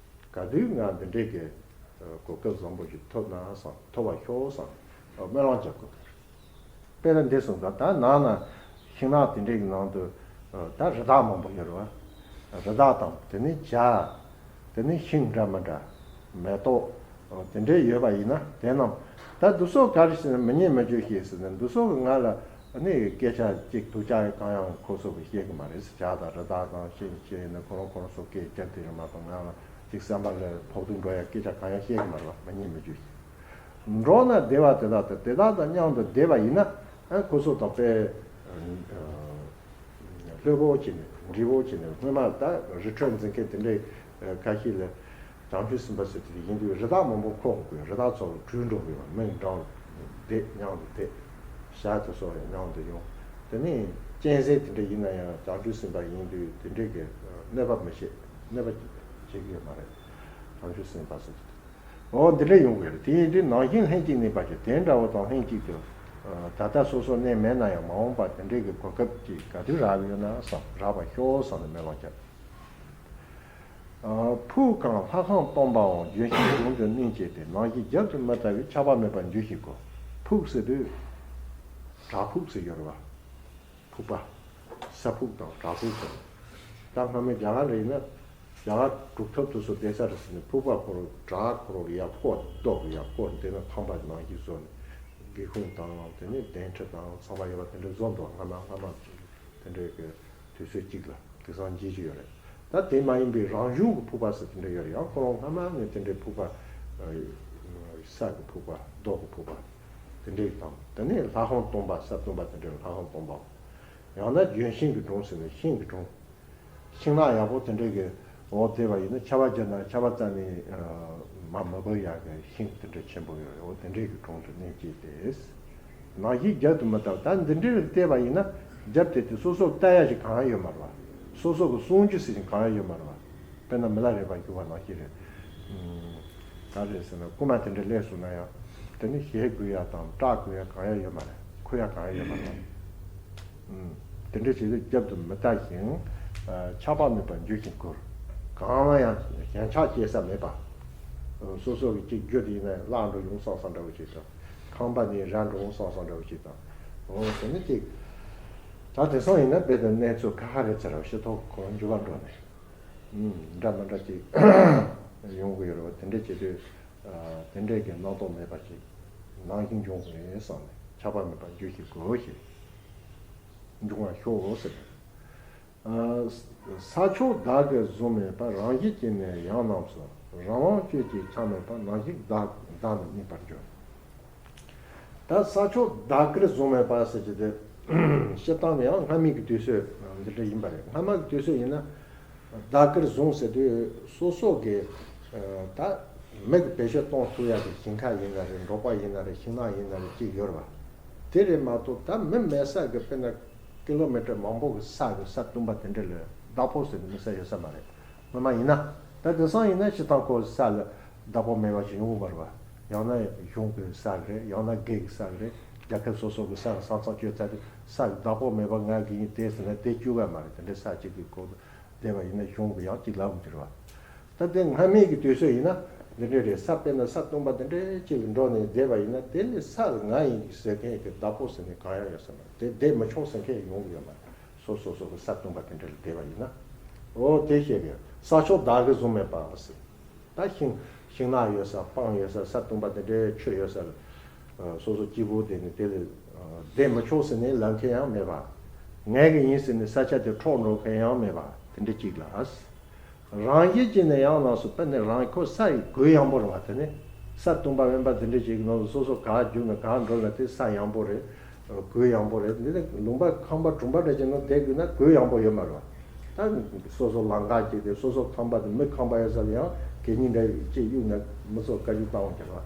ག་དུས་ང་འདི་འདྲའི་གི་གོ་སྐབས་བཟང་པོ་ཞིག་ཐོབ་ན་བསམ། ཐོབ་པ་ཤོག་བསམ་སྨོན་ལམ་རྒྱག་དགོས་ཀྱི་རེད། དཔེར་ན་འདི་སོང་ཙང་ད་ནང་ན་ཤིང་ནགས་དེ་འདྲའི་གི་ནང་དུ་ད་རི་དྭགས་མང་པོ་ཡོད་རེད་བ། རི་དྭགས་དང་དེ་ནས་བྱ། དེ་ནས་ཤིང་འདྲ་མི་འདྲ། མེ་ཏོག་དེ་འདྲའི་ཡོད་པ་ཡིན་ན། དེ་རྣམས་ད་འདི་ཚོ་ག་རེ་ཟེར་ན་མི་སྙན་མི་བརྗོད་བྱེད་ཟེར་ན། འདི་ཚོ་གི་ང་ལ་ནི་སྐད་ཆ་གཅིག་སྡུག་ཅག་གང་ཡང་ཁོ་ཚོ་གི་བཤད་གི་མ་རེད། བྱ་དང་རི་དྭགས་དང་ཤིང་ཤིང་ཡིན་ན་ཁོ་རང་ཁོ་རང་ཚོ་སྐད་རྒྱབ་དེ་རེད་མ་གཏོགས། ང་ལ་གཅིག་བསམ་པ་ལ་ཕོག་ཐུག་འགྲོ་ཡ་སྐད་ཆ་གང་ཡང་བཤད་གི་མ་རེད་བ། མི་སྙན་མི་བརྗོད་བྱེད། འགྲོ་ན་བདེ་བ་དེ་དག་དང་། དེ་དག་དང་མཉམ་དུ་བསྡད་པ་ཡིན་ན། ཨ་ཁོ་ཚོ་དང་དཔེ་ལྷོད་པོ་བྱས་ནས་འདྲིས་པོ་བྱས་ནས། སྔོན་མ་ད་རི་ཁྲོད་འཛེག་མཁན་དེ་འདྲའི་ཁ་ཤས་ལ་བྱང་ཆུབ་སེམས་དཔའ་ཟེར་དེ་ཡིན་དུས་རི་དྭགས་མང་པོ་འཁོར་དགོས། རི་དྭགས་ཚོ་བྲོས་འགྲོ་དགོས། མི་འགྲོ་བསྡད། མཉམ་དུ་བསྡད། བྱ་དེ་ཚོ་ཡང་མཉམ་དུ་ཡོང་། དེ་ནས་གཅན་གཟན་དེ་འདྲ་ཡིན་ན་ཡང་བྱང་ཆུབ་སེམས་དཔའ་ཡིན་དུས་དེ་འདྲའི་གི་གནོད་པ་མི་བྱེད། གནོད་པ་བྱེད་ཀྱི་ཡོད་མ་རེད། བྱང་ཆུབ་སེམས་དཔའ་ཟེར་དེ། འོ་འདི་འདྲ་ཡོང་གི་རེད། དེ་ཡིན་དུས་ནང་བཞིན་ལྷན་ཅིག་གནས་པ་ཞིག་དེ་འདྲ་བོ་དང་ལྷན་ཅིག་ཏུ། ད་ལྟ་སོ་སོ་གནས་མེད་ན་ཡང་མ་འོངས་པ་དེ་འདྲའི་གི་གོ་སྐབས་ཅིག་ག་དུས་རག་གི་ཡོད་ན་བསམ། རག་པ་ཤོག་བསམ་ནས་སྨོན་ལམ་བརྒྱབ། ཕུག་གང་ལྷ་ཁང་སྟོང་པའང་། ལྗོན་ཤིང་ཟུང་དུ་བསྣུན་བྱས་ཏེ། ནང་བཞིན་རྒྱབ་ཏུ་མི་ལྟ་བའི། ཆགས་པ་མེད་པར་འགྱུར་ཞིག་གོ། ཕུག་ཟེར་དུས་བྲག་ཕུག་ཟེར་ཡོད་རེད་བ། ཕུག་པ། ས་ཕུག་དང་བྲག་ཕུག་ཟེར། ད་སྔ་མོའི་རྒྱ་གར་རེད་ན། རྒྱ་གར་གྲུབ་ཐོབ་དེ་ཚོ་བསྡད་ས་རེད་ཟེར་ནས་ཕུག་པ་ཁོ་རང་བྲག་ཁོ་རང་ཡར་ཕོག་རྡོ་གི་ཡར་ཕོག་དེ་ན་ཁང་པ་ནང་བཞིན་བཟོ་ནས་སྒེའུ་ཁུང་དང་དེ་ནས་གདན་ཁྲི་དང་ཚང་མ་ཡོད་པ་དེ་འདྲ་བཟོ་འདུག་སྔ་མ་སྔ་མ་དེ་འདྲའི་གི་དུས་ཚོད་གཅིག་ལ་དེང་སང་མཇལ་རྒྱུ་ཡོད་རེད། ད་དེ་མ་ཡིན་པའི་རང་བྱུང་གི་ཕུག་པ་ཟེར་དེ་འདྲ་ཡོད་རེད། ཡང་ཁོ་རང་སྔ་མ་ནས་དེ་འདྲའི་ཕུག་པ་ས་གི་ཕུག་པ་རྡོ་གི་ཕུག་པ་དེ་འདྲའི་དང་དེ་ནས་ལྷ་ཁང་སྟོང་པ་ས་སྟོང་པ་དེ་འདྲའི་ལྷ་ཁང་སྟོང་པ། ཡང་ན་ལྗོན་ཤིང་གི་སྒྲོམ་ཟེར་ནས་ཤིང་གི་སྒྲོམ། ཤིང་ནགས་ཡག་པོ་དེ་འདྲའི་གི་འོག་བསྡད་པ་ཡིན་ན་ཆར་པ་བརྒྱབ་ན་ཆར་པ་རྩ་ནས་མ་མ་འབབ་ཡག་གི་ཤིང་དེ་འདྲ་ཆེན་པོ་ཡོད་རེད། འོ་དེ་འདྲའི་གི་དྲུང་དུ་གནས་བཅས་ཏེ། ནང་བཞིན་རྒྱབ་ཏུ་མི་བལྟ་བ། ད་འདི་འདྲའི་རིགས་བལྟས་པ་ཡིན་ན་རྒྱབ་དེ་དེ་སོ་སོ་ལྟ་ཡ་ཞིག་གང་ཡང་ཡོད་མ་རེད་བ། སོ་སོ་གི་སྲུང་རྒྱུ་ཟེར་ཞིག་གང་ཡང་ཡོད་མ་རེད་བ། དཔེར་ན་མི་ལ་རས་པ་རྒྱུག་པ་ནང་བཞིན་རེད། ག་རེ་ཟེར་ན་རྐུན་མ་དེ་འདྲ་སླེབས་སོང་ན་ཡང་དེ་ནི་ཞེ་དགོས་ཡ་དང་སྐྲག་དགོས་ཡ་གང་ཡང་ཡོད་མ་རེད། འཁུར་ཡ་གང་ཡང་ཡོད་མ་རེད། དེ་འདྲ་བྱས་ཏེ་རྒྱབ་ཏུ་མི་ལྟ་ཞིང་། ཆགས་པ་མེད་པར་འཇུ་ཞིང་བཀུར། གང་ལ་ཡང་ཞེན་ཆགས་སྐྱེ་ས་མེད་པ། སོ་སོ་གི་གཅིག་རྒྱུ་དེ་ཡིན་ན་བརླག་འགྲོ་ཡོང་བསམ་བསམ་འདྲ་བོ་ཞིག་དང་། ཁང་པ་ནས་རལ་འགྲོ་ཡོང་བསམ་བསམ་འདྲ་བོ་ཞིག་དང་། འོ་དེ་ནི་གཅིག་ད་དེང་སང་ཡིན་ན་རྦད་དེ་གནས་ཚུལ་ཁ་ཁ་རེད་ཟེར་རོ། ཤི་ཐོག་གོ་འཇུ་བ་འགྲོ་ནས། འདྲ་མི་འདྲ་ཅིག་ཡོང་གི་ཡོད་རེད་བ། དེ་འདྲ་བྱེད་དུས་དེ་འདྲའི་གི་རྣམ་རྟོག་མེད་པ་ཅིག་ནང་བཞིན་འབྱུང་གི་རེད་བསམ་ནས་ཆགས་པ་མེད་པར་འཇུ་ཞིང་བཀུར་ཞེས་འབྱུང་བར་ཤོག་ཟེར། ས་ཕྱོགས་བདག་གིར་བཟུང་མེད་པར། རང་བཞིན་གྱིས་ནི་ཡང་རྣམས་སུ། རང་དབང་སྤྱོད་ཅིང་ཆགས་མེད་པར། ནམ་ཞིག་བདག་བདག་ནི་རྙེད་པར་འགྱུར། ད་ས་ཕྱོགས་བདག་གིར་བཟུང་མེད་པ་ཟེར་གྱི་དེ། སྤྱིར་བཏང་ནས་ཡང་སྔ་མའི་གི་དུས་ཚོད་འདི་འདྲ་ཡིན་པ་རེད། སྔ་མ་གི་དུས་ཚོད་ཡིན་ན་བདག་གིར་བཟུང་ཟེར་དུས་སོ་སོ་གི་ད་མི་གི་བེད་སྤྱོད་གཏོང་ཐུབ་ཡག་གི་ཞིང་ཁ་ཡིན་ན་རེད། འབྲོག་པ་ཡིན་ན་རེད། ཤིང་ནགས་ཡིན་ན་རེད། ཅིག་ཡོད་རེད་བ། དེ་རེད་མ་གཏོགས་ད་མི་མེད་ས་གི་དཔེར་ན་ཀི་ལོ་མི་ཊར་མང་པོ་གི་ས་གི་ས་བཏུམ་པ་དེ་འདྲ་ལ་བདག་པོ་ཟེར་ནས་མི་ས་ཡོད་ས་མ་རེད། སྔོན་མ་ཡིན་ན། ད་དེང་སང་ཡིན་ན་སྤྱིར་བཏང་ཁོ་ས་ལ་བདག་པོ་མེད་པ་ཞིག་ཡོང་གི་མ་རེད་བ། ཡང་ན་གཞུང་གི་ས་གི་རེད། ཡང་ན་སྒེར་གྱི་ས་གི་རེད། རྒྱལ་ཁབ་སོ་སོ་གི་ས་གི་ས་མཚམས་གཅོད་ཚར་དུས་ས་གི་བདག་པོ་མེད་པ་ང་གི་ཡིན་དེ་ཟེར་ན་དེ་བཅུག་ག་མ་རེད། དེ་འདྲའི་ས་གཅིག་གི་སྐོར་དུ་བསྡད་པ་ཡིན་ན་གཞུང་གི་ཡང་གཅིག་ལབ་འགྱུར་བ། ད་དེ་སྔ་མའི་གི་དུས་ཚོད་ཡིན་ན་འདི་འདྲའི་རེད། ས་དཔེར་ན་ས་བཏུམ་པ་འདི་འདྲའི་གཅིག་ལ་འགྲོ་ནས་བསྡད་པ་ཡིན་ན་དེ་ལས་ས་གི་ང་ཡིན་གྱི་ཟེར་མཁན་གྱི་བདག་པོ་ཟེར་ནས་གང་ཡང་ཡོད་ས་མ་རེད། དེ་བསྡད་མི་ཆོག་ཟེར་མཁན་ཡོང་གི་ཡོད་མ་རེད། སོ་སོ་སོ་གི་ས་བཏུམ་པ་དེ་འདྲ་ལ་བསྡད་པ་ཡིན་ན། འོ་དེ་བཤད་གི་ས་ཕྱོགས་བདག་གིར་བཟུང་མེད་པ་ཟེར། ད་ཤིང་ཤིང་ནགས་ཡོད་ས་སྤང་ཡོད་ས་ས་བཏུམ་པ་དེ་འདྲའི་ཆུ་ཡོད་ས་ལ་སོ་སོ་སྐྱིད་པོ་བསྡད་ནས་དེ་ལ་བསྡད་མི་ཆོག་ཟེར་ནས་ལབ་མཁན་ཡང་མེད་པ། ངའི་གི་ཡིན་ཟེར་ནས་ས་ཆ་དེ་འཕྲོག་འགྲོ་མཁན་ཡང་མེད་པ་དེ་འདྲ་གཅིག་ལ། རང་བཞིན་གྱིས་ནི་ཡང་ནང་སོ་དཔེར་ན་རང་ཁོ་ས་ཡི་གོས་ཡངས་པོ་རེད་བ། དེ་ནི་ས་བཏུམ་པ་དབེན་པ་འདི་འདྲ་ཞིག་གི་ནང་དུ་སོ་སོ་ག་རྒྱུག་ན་ག་འགྲོ་ན་དེ་ས་ཡངས་པོ་རེད། གོས་ཡངས་པོ་རེད། འདི་ནི་ལུང་པ་ཁང་པ་གྲོང་པ་འདྲ་ཞིག་ནང་བསྡད་དགོས་ན་གོས་ཡངས་པོ་ཡོད་མ་རེད་བ། ད་སོ་སོ་ལམ་ཁ་ཅིག་དེ་སོ་སོ་ཁང་པ་དེ་མི་ཁང་པ་ཡོད་ས་ལ་ཡང་གད་སྙིགས་འདྲ་ཅིག་གཡུག་ན་མི་ཚོ་བཀའ་བཀྱོན་བཏང་འོང་ཀྱང་བ།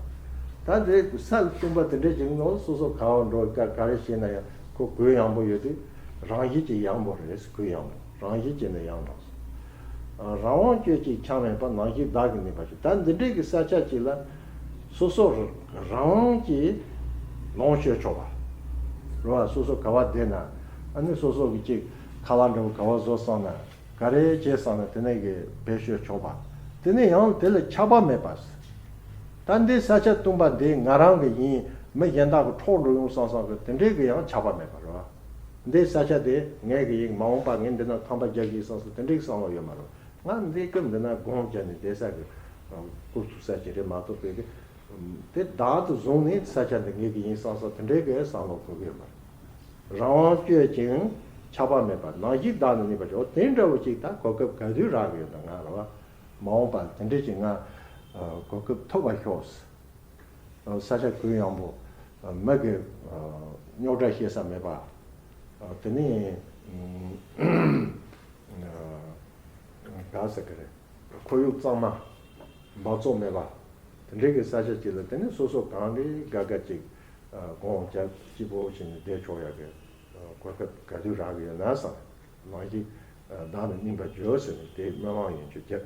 ད་འདི་ས་བཏུམ་པ་དེ་འདྲ་ཞིག་ནང་སོ་སོ་ག་བ་འགྲོ་ག་ག་རེ་བྱས་ན་ཡང་ཁོ་གོས་ཡངས་པོ་ཡོད་དུས་རང་བཞིན་གྱིས་ཡངས་པོ་རེད། གོས་ཡངས་པོ། རང་བཞིན་གྱིས་ནི་ཡང་དང་། རང་དབང་སྤྱོད་ཅིང་ཆགས་མེད་པར། ནམ་ཞིག་བདག་གིར་གནས་པར་འགྱུར། ད་འདི་འདྲའི་གི་ས་ཆ་ཅིག་ལ་སོ་སོ་རང་དབང་གིས་ལོངས་སྤྱོད་ཆོག་པ་རེད་བ། སོ་སོ་ག་བ་བསྡད་ན་ཨ་ནི་སོ་སོ་གི་ཅིག་ཁ་ལག་འདྲ་བོ་ག་བ་བཟོ་བསམ་ན་ག་རེ་བྱེད་བསམ་ན་དེ་ནས་གི་བེད་སྤྱོད་ཆོག་པ། དེ་ནས་ཡང་དེ་ལ་ཆགས་པ་མེད་པ། ད་འདི་ས་ཆ་བཏུམ་པ་འདི་ང་རང་གི་ཡིན། མི་གཞན་དག་གི་འཕྲོག་འགྲོ་ཡོང་བསམ་བསམ་གི་དེ་འདྲའི་གི་ཡང་ཆགས་པ་མེད་པ་རེད་བ། འདི་ས་ཆ་དེ་ངའི་གི་ཡིན། མ་འོངས་པ་ངས་འདི་ན་ཐང་པ་རྒྱག་གི་ཡིན་བསམ་བསམ་དེ་འདྲའི་བསམ་བློ་ཡོད་མ་རེད། ང་འདི་སྐབས་འདི་ན་སྒོམ་བརྒྱབ་ནས་བསྡད་ས་གི་སྐུ་ཚུགས་ས་ཅིག་རེད་མ་གཏོགས་པའི་གི་དེ་བདག་ཏུ་བཟུང་ནས་ས་ཆ་འདི་ངའི་གི་ཡིན་བསམ་བསམ་དེ་འདྲའི་གི་བསམ་བློ་འཁོར་གི་ཡོད་མ་རེད། རང་དབང་སྤྱོད་ཅིང་ཆགས་པ་མེད་པར། ནམ་ཞིག་བདག་ནི་གནས་པར་འགྱུར། དེ་འདྲ་བོ་ཅིག་ད་གོ་སྐབས་ག་དུས་རག་གི་ཡོད་ན་ང་རེད་བ། མ་འོངས་པ་དེ་འདྲ་ཅིག་ང་གོ་སྐབས་ཐོབ་པར་ཤོག་ས་ཆ་གུ་ཡངས་པོ། མི་གི་རྙོག་དྲ་བཤད་ས་མེད་པ། དེ་ནས་ག་ཟེར་གི་རེད། ཁོར་ཡུག་གཙང་མ། འབག་བཙོག་མེད་པ། དེ་འདྲའི་གི་ས་ཆ་ཅིག་ལ་དེ་ནས་སོ་སོ་གང་འདྲའི་དགའ་དགའ་ཅིག་གོང་རྒྱ་སྐྱིད་པོ་བྱས་ནས་བསྡད་ཆོག་ཡག་གི་གོ་སྐབས་ག་དུས་རག་གི་ཡོད་ན་བསམ། ནམ་ཞིག་བདག་ནི་རྙེད་པར་འགྱུར་ཟེར་ནས་དེའི་སྨོན་ལམ་ཡན་ཆོད་བརྒྱབ།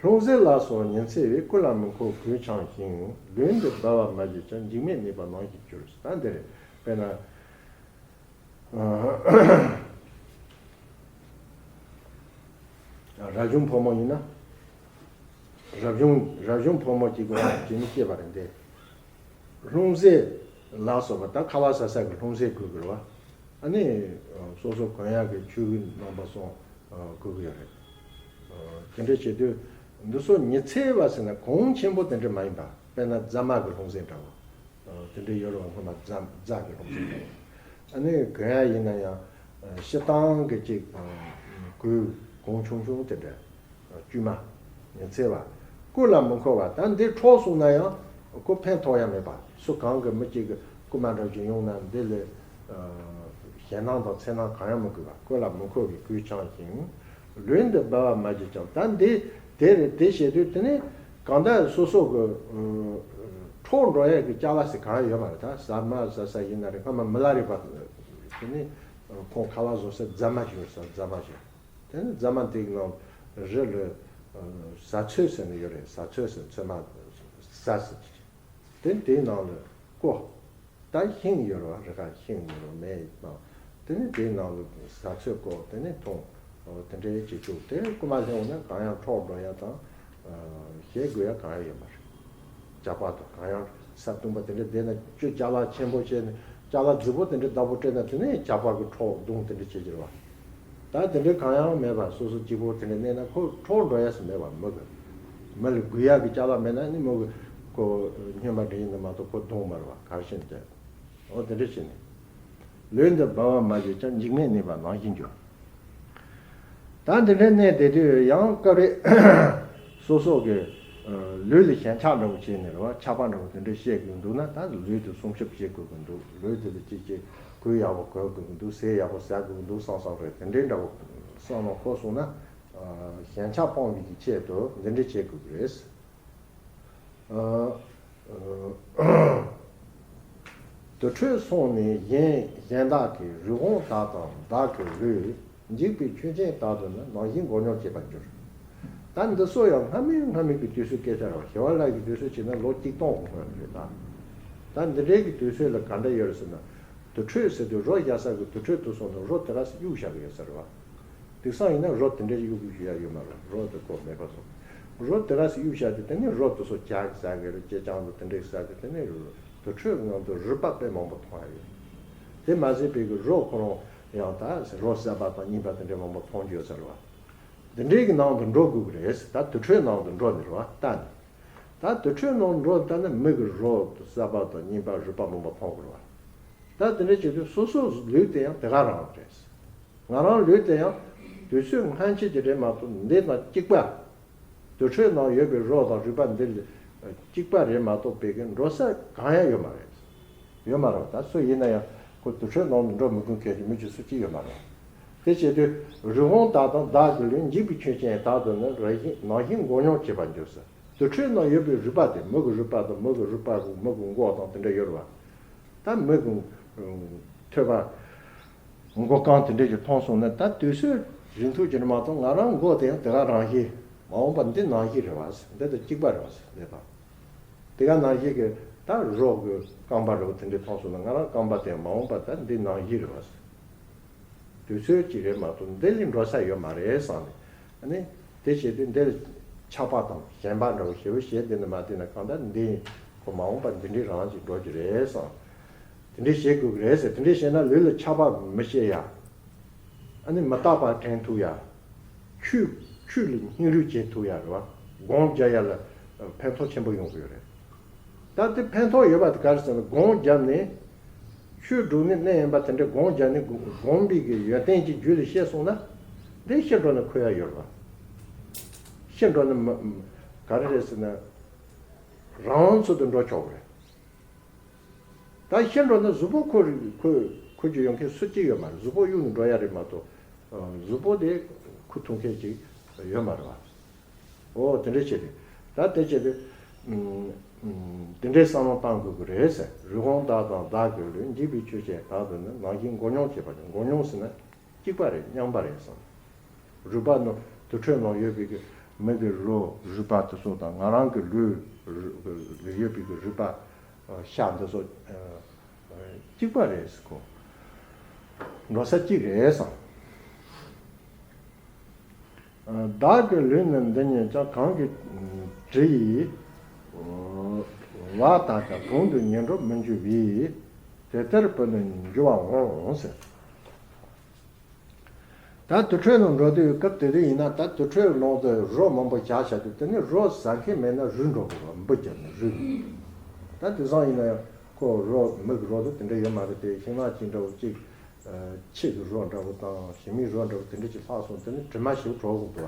ལྷུང་བཟེད་ལ་སོགས་ཉི་ཚེ་བའི། ཀུན་ལ་མི་མཁོ་གོས་འཆང་ཞིང་། ལུས་འདི་སྦ་བ་མ་བྱས་ཀྱང་། འཇིགས་མེད་གནས་པ་ནམ་ཞིག་འགྱུར། ད་འདི་རེད། དཔེར་ན། རབ་བྱུང་ཕོ་མོ་ཡིན་ན། རབ་བྱུང་རབ་བྱུང་ཕོ་མོ་གཅིག་གི་བར་གྱི་ནི་སྐྱེས་པ་རེད་དེ། ལྷུང་བཟེད་ལ་སོགས་པ་ད་ཁ་བ་ཟ་ས་གི་ལྷུང་བཟེད་དགོས་དགོས་རེད་བ། ཨ་ནི་སོ་སོ་གོན་ཡག་གི་ཆོས་གོས་རྣམ་པ་གསུམ་དགོས་ཀྱི་ཡོད་རེད། དེ་འདྲ་བྱེད་དུས་འདི་ཚོ་ཉི་ཚེ་བ་ཟེར་ན་གོང་ཆེན་པོ་དེ་འདྲ་མ་ཡིན་པ། དཔེར་ན་རྫ་མ་གི་ལྷུང་བཟེད་འདྲ་བོ། དེ་འདྲ་ཡོད་རེད་བ། སྔོན་མ་རྫ་རྫ་གི་ལྷུང་བཟེད་འདྲ་བོ། ཨ་ནི་གོན་ཡག་ཡིན་ན་ཡང་སྤྱིར་བཏང་གི་ཅིག་གོས་གོང་ཆུང་ཆུང་དེ་འདྲ། དཀྱུས་མ། ཉི་ཚེ་བ། རྐུ་ལ་མི་མཁོ་བ། ད་འདི་འཕྲོག་སོང་ན་ཡང་ཁོ་ཕན་ཐོགས་ཡ་མེད་པ། སུ་གང་གི་མི་གཅིག་གི་རྐུན་མ་འདྲ་ཅིག་ཡོང་ན་འདི་ལས་ཞེད་སྣང་དང་འཚེར་སྣང་གང་ཡང་མི་དགོས་པ། རྐུ་ལ་མི་མཁོ་བའི་གོས་འཆང་ཞིང་། ལུས་འདི་སྦ་བ་མ་བགྱིས་ཀྱང་། ད་འདི་དེ་རེད། དེ་བྱེད་དུས་དེ་ནི་གང་ལྟར་སོ་སོ་གི་འཕྲོག་འགྲོ་ཡ་གི་ཅ་ལག་ཟེར་གང་ཡང་ཡོད་མ་རེད། ད་ཟ་མ་ཟ་ས་ཡིན་ན་རེད། སྔ་མ་མི་ལ་རས་པ་དེ་ནི་ཁོང་ཁ་ལག་བཟོ་ས་རྫ་མ་ཞིག་ཡོད་ས། རྫ་མ་ཞིག་དེ་ནི་རྫ་མ་དེའི་ནང་རི་ལ་ཟ་ཚོད་ཟེར་ནི་ཡོད་རེད། ཟ་ཚོད་ཟེར། ཚོད་མ་ཟ་ཟེར། དེ་དེའི་ནང་ལ་བརྐོ། ད་ཤིང་ཡོད་རེད་བ། རི་ཁ་ཤིང་ཡོད་རེད་བ། མེ་ནང་། དེ་ནི་དེའི་ནང་ལ་ཟ་ཚོད་བརྐོ། དེ་ནི་འཐུང་། དེ་འདྲའི་བྱེད་ཆོག་དེ་རྐུན་མ་སླེབས་འོང་ན་གང་ཡང་འཕྲོག་འགྲོ་ཡ་དང་ཞེད་དགོས་ཡ་གང་ཡང་ཡོད་མ་རེད། ཇག་པ་དང་གང་ཡང་ས་བཏུང་པ་དེ་འདྲ་བསྡད་ན། ཁྱོད་ཅ་ལག་ཆེན་པོ་བྱས་ནས་ཅ་ལག་རྫིག་པོ་དེ་འདྲ་བདག་པོ་སྤྲད་ན་དེ་ནས་ཇག་པ་གིས་འཕྲོག་བརྡུང་དེ་འདྲ་བྱེད་ཀྱི་རེད་བ། ད་དེ་འདྲ་གང་ཡང་མེད་པར་སོ་སོ་གཅིག་པོ་དེ་འདྲ་གནས་ན་ཁོ་འཕྲོག་འགྲོ་ཡ་ཞིག་མེད་པ། མི་གི་མི་ལ་རྒུད་ཡག་གི་ཅ་ལག་མེད་ན་ནི་མི་གི་ཁོ་སྨྱོན་པ་འདྲ་ཡིན་ན་མ་གཏོགས་ཁོ་བརྡུང་མ་རེད་བ། གར་ཤེས་ཀྱི། འོ་དེ་འདྲ་བྱས་ནས། ལུས་འདི་སྦ་བ་མ་བྱས་ཀྱང་། འཇིགས་མེད་གནས་པ་ནང་བཞིན་འགྱུར། ད་འདི་འདྲའི་གནས་བསྡད་དུས་ཡང་སྐབས་རེ་སོ་སོ་གི་ལུས་ལ་ཞེན་ཆགས་འདྲ་བོ་བྱས་ནས་རེད་བ། ཆགས་པ་འདྲ་བོ་དེ་འདྲ་བཤད་དགོས་འདུག་ན། ད་ལུས་དེ་སྲུང་སྐྱོབ་བྱེད་དགོས་ཀྱི་འདུག་ལུས་དེ་ལ་ཅིག་ཅིག་གོས་ཡག་པོ་གོན་དགོས་ཀྱི་འདུག་ཟས་ཡག་པོ་ཟ་དགོས་ཀྱི་འདུག་བསམ་བསམ་རེད། དེ་འདྲའི་འདྲ་བོ་བསམ་བློ་འཁོར་སོང་ན། ཞེན་ཆགས་སྤོང་བའི་གི་ཆེད་དུ་འདི་འདྲ་བྱེད་དགོས་ཀྱི་རེད། དུར་ཁྲོད་སོང་ནས་གཞན་གཞན་དག་གི། རི་བོང་དག་དང་བདག་གི་ལུས། འཇིག་པའི་ཆོས་ཅན་དག་ཏུ་ནི། ནང་བཞིན་མགོ་སྙོམས་བྱེད་པར་འགྱུར། ད་འདི་ཚོ་ཡང་སྔ་མའི་སྔ་མའི་གི་དུས་ཚོད་སྐད་ཆ་རེད་བ། ཞི་བ་ལྷ་གི་དུས་ཚོད་བྱས་ན་ལོ་གཅིག་སྟོང་གི་སྔོན་རེད་ད། ད་འདི་འདྲའི་གི་དུས་ཚོད་ལ་ག་འདྲ་ཡོད་རེད་ཟེར་ན། དུར་ཁྲོད་ཟེར་དུས་རོ་བཞག་ས་གི་དུར་ཁྲོད་དུ་སོང་དུས་རོ་དེ་ག་སེ་གཡུག་བཞག་གི་ཡོད་ས་རེད་བ། དེང་སང་ཡིན་ན་རོ་དེ་འདྲའི་གཡུག་གི་ཡ་ཡོད་མ་རེད། རོ་དེ་ཁོ་མེད་པ་སོང་། རོ་དེ་ག་སེ་གཡུག་བཞག་དུས་དེ་ནི་རོ་དེ་ཚོ་ཇ་གི་ཟ་གི་རེད། ཅེ་སྤྱང་དུ་དེ་འདྲའི་ཟ་གི། དེ་ནི་དུར་ཁྲོད་ནང་དུ་རུས་པ་དཔེ་མང་པོ་མཐོང་ཡ་ཡོད། དེ་མ་ཟད་པའི་གི་རོ་ཁོ་རང་ཡང་ད་རོ་གསར་པ་དང་རྙིང་པ་དེ་འདྲའི་མང་པོ་མཐོང་རྒྱུ་ཡོད་ས་རེད་བ། དེ་འདྲའི་གི་ནང་དུ་འགྲོ་དགོས་གི་རེད། ད་དུར་ཁྲོད་ནང་དུ་འགྲོ་ནི་རེད་བ། ད་ནི། ད་དུར་ཁྲོད་ནང་འགྲོ་ལྟ་ན་མི་གི་རོ་གསར་པ་དང་རྙིང་པ་རུས་པ་མང་པོ་མཐོང་དགོས་རེད་བ། ད་དེ་འདྲ་བྱེད་དུས་སོ་སོ་ལུས་དེ་ཡང་དེ་ག་རང་རེད། ང་རང་ལུས་དེ་ཡང་དུས་ཚོད་སྔ་ཕྱི་གཅིག་རེད་མ་གཏོགས་འདི་དང་གཅིག་པ། དུར་ཁྲོད་ནང་ཡོད་པའི་རོ་དང་རུས་པ་འདི་ལ་གཅིག་པ་རེད་མ་གཏོགས་པའི་གི་འགྲོ་ས་གང་ཡང་ཡོད་མ་རེད། ཡོད་མ་རེད། ད་སུ་ཡིན་ན་ཡང་ཁོ་དུར་ཁྲོད་ནང་དུ་འགྲོ་མི་དགོས་མཁན་གྱི་མི་གཅིག་སུ་གཅིག་ཡོད་མ་རེད། དེ་བྱེད་དུས་རི་བོང་དག་དང་བདག་གི་ལུས། འཇིག་པའི་ཆོས་ཅན་དག་ཏུ་ནི། རང་བཞིན་ནང་བཞིན་མགོ་སྙོམས་བྱེད་པར་འགྱུར་ཟེར། དུར་ཁྲོད་ནང་ཡོད་པའི་རུས་པ་དེ། མི་གི་རུས་པ་དང་མི་གི་རུས་པ་གི་མི་གི་མགོ་དང་དེ་འདྲ་ཡོད་རེད་བ། ད་མི་གི་ཐོད་པ་མགོ་རྐང་དེ་འདྲ་ཞིག་མཐོང་སོང་ན། ད་དུས་ཚོད་རིང་ཐུང་ཅིག་མ་གཏོགས་ང་རང་མགོ་དེ་ཡང་དེ་ག་རང་བཞིན། མ་འོངས་པ་འདི་ནང་བཞིན་རེད་བ། འདི་དང་གཅིག་པ་རེད་བ། འདི་དང་དེ་ག་ནང་བཞིན་གྱི་ད་རོ་གི་རྐང་པ་རེད་བ། དེ་འདྲ་མཐོང་སོང་ན་ང་རང་རྐང་པ་དེ་ཡང་མ་འོངས་པ་ད་འདི་ནང་བཞིན་རེད་བ། དུས་ཚོད་ཅིག་རེད་མ་གཏོགས་འདི་ལས་འགྲོ་ས་ཡོད་མ་རེད་བསམ་ནས། ཨ་ནི་དེ་བྱེད་དུས་འདི་ལ་ཆགས་པ་དང་ཞེན་པ་འདྲ་བོ་ཞེ་པོ་བྱས་བསྡད་ན་མ་བསྡད་ན། གང་ལྟར་འདི་ཁོ་མ་འོངས་པ་འདི་འདྲའི་རང་ཅིག་འགྲོ་རྒྱུ་རེད་བསམ། དེ་འདྲའི་བྱེད་དགོས་ཀྱི་རེད་ཟེར། དེ་འདྲའི་བྱས་ན་ལུས་ལ་ཆགས་པ་མི་སྐྱེ་ཡ། ཨ་ནི་མི་རྟག་པ་དྲན་ཐུབ་ཡ། ཆོས་ཆོས་ལ་སྙིང་རུས་བྱེད་ཐུབ་ཡ་རེད་བ། སྒོམ་རྒྱག་ཡ་ལ་ཕན་ཐོགས་ཆེན་པོ་ཡོང་གི་ཡོད་རེད། ད་དེ་ཕན་ཐོགས་ཡོད་པ་དེ་ག་རེ་ཟེར་ན། སྒོམ་བརྒྱབ་ནས་ཆོས་སྒྲུབ་ནི་གནད་ཡིན་པ་དེ་འདྲ་སྒོམ་བརྒྱབ་ནས་སྒོམ་པའི་གི་ཡོན་ཏན་གྱི་རྒྱུད་ལ་སྐྱེས་སོང་ན། འདི་ཤི་འགྲོ་ན་འཁོར་ཡ་ཡོད་རེད་བ། ཤི་འགྲོ་ན་མ་ག་རེ་རེད་ཟེར་ན། རང་དབང་ཚུལ་དུ་འགྲོ་ཆོག་གི་རེད། ད་ཤི་འགྲོ་ན་གཟུགས་པོ་འཁོར་འཁོར་འཁོར་རྒྱུ་ཡོང་མཁན་སུ་གཅིག་ཡོད་མ་རེད། གཟུགས་པོ་གཡུག་ནས་འགྲོ་ཡ་རེད་མ་གཏོགས། གཟུགས་པོ་དེ་འཁོར་ཐུབ་མཁན་ཅིག་ཡོད་མ་རེད་བ། འོ་དེ་འདྲ་བྱས་ཏེ། ད་དེ་བྱས་ཏེ། ཨུམ། ཨུམ། དེ་འདྲའི་བསམ་བློ་བཏང་དགོས་ཀྱི་རེད་ཟེར། རི་བོང་དག་དང་བདག་གི་ལུས། འཇིག་པའི་ཆོས་ཅན་དག་ཏུ་ནི། ནང་བཞིན་མགོ་སྙོམས་བྱེད་པར་འགྱུར། མགོ་སྙོམས་ཟེར་ན་གཅིག་པ་རེད། མཉམ་པ་རེད་བསམ། རུས་པ་ནི་དུར་ཁྲོད་ནང་ཡོད་པའི་གི་མི་གི་རོ་རུས་པ་དེ་ཚོ་དང་ང་རང་གི་ལུས་ལུས་ཡོད་པའི་གི་རུས་པ་ཤ་འདི་ཚོ་གཅིག་པ་རེད་ཟེར། ཁོ་འགྲོ་ས་གཅིག་རེད་བསམ། བདག་གི་ལུས་ནི་འདི་ཉིད་ཀྱང་། གང་གིས་བྲི་ཡི་བ་དག་ཀྱང་། གང་དུ་ཉེར་འགྲོར་མི་འགྱུར་བས། དེ་ལྟར་བུ་ནི་འགྱུར་བར་འོང་ཟེར། ད་དུར་ཁྲོད་ནང་འགྲོ་དུས་སྐབས་དེ་དུས་ཡིན་ན། ད་དུར་ཁྲོད་ནང་དུ་རོ་མང་པོ་བཞག་བཞག་དུས། དེ་ནི་རོ་ཟ་མཁན་མེད་ན་རུལ་འགྲོ་གི་རེད། འབུ་བརྒྱབ་ནས་རུལ་གི་རེད། ད་དེང་སང་ཡིན་ན་ཡང་ཁོ་རོ་མི་གི་རོ་དེ་དེ་འདྲ་ཡོད་མ་རེད་དེ། ཤིང་ནགས་ཅིག་འདྲ་བོ་ཅིག་ཨ། ཁྱི་གི་རོ་འདྲ་བོ་དང་ཞི་མིའི་རོ་འདྲ་བོ་དེ་འདྲ་ཅིག་ལྷག་སོང་། དེ་ནི་དྲི་མ་ཞིག་བྲོ་གི་འདུག་བ།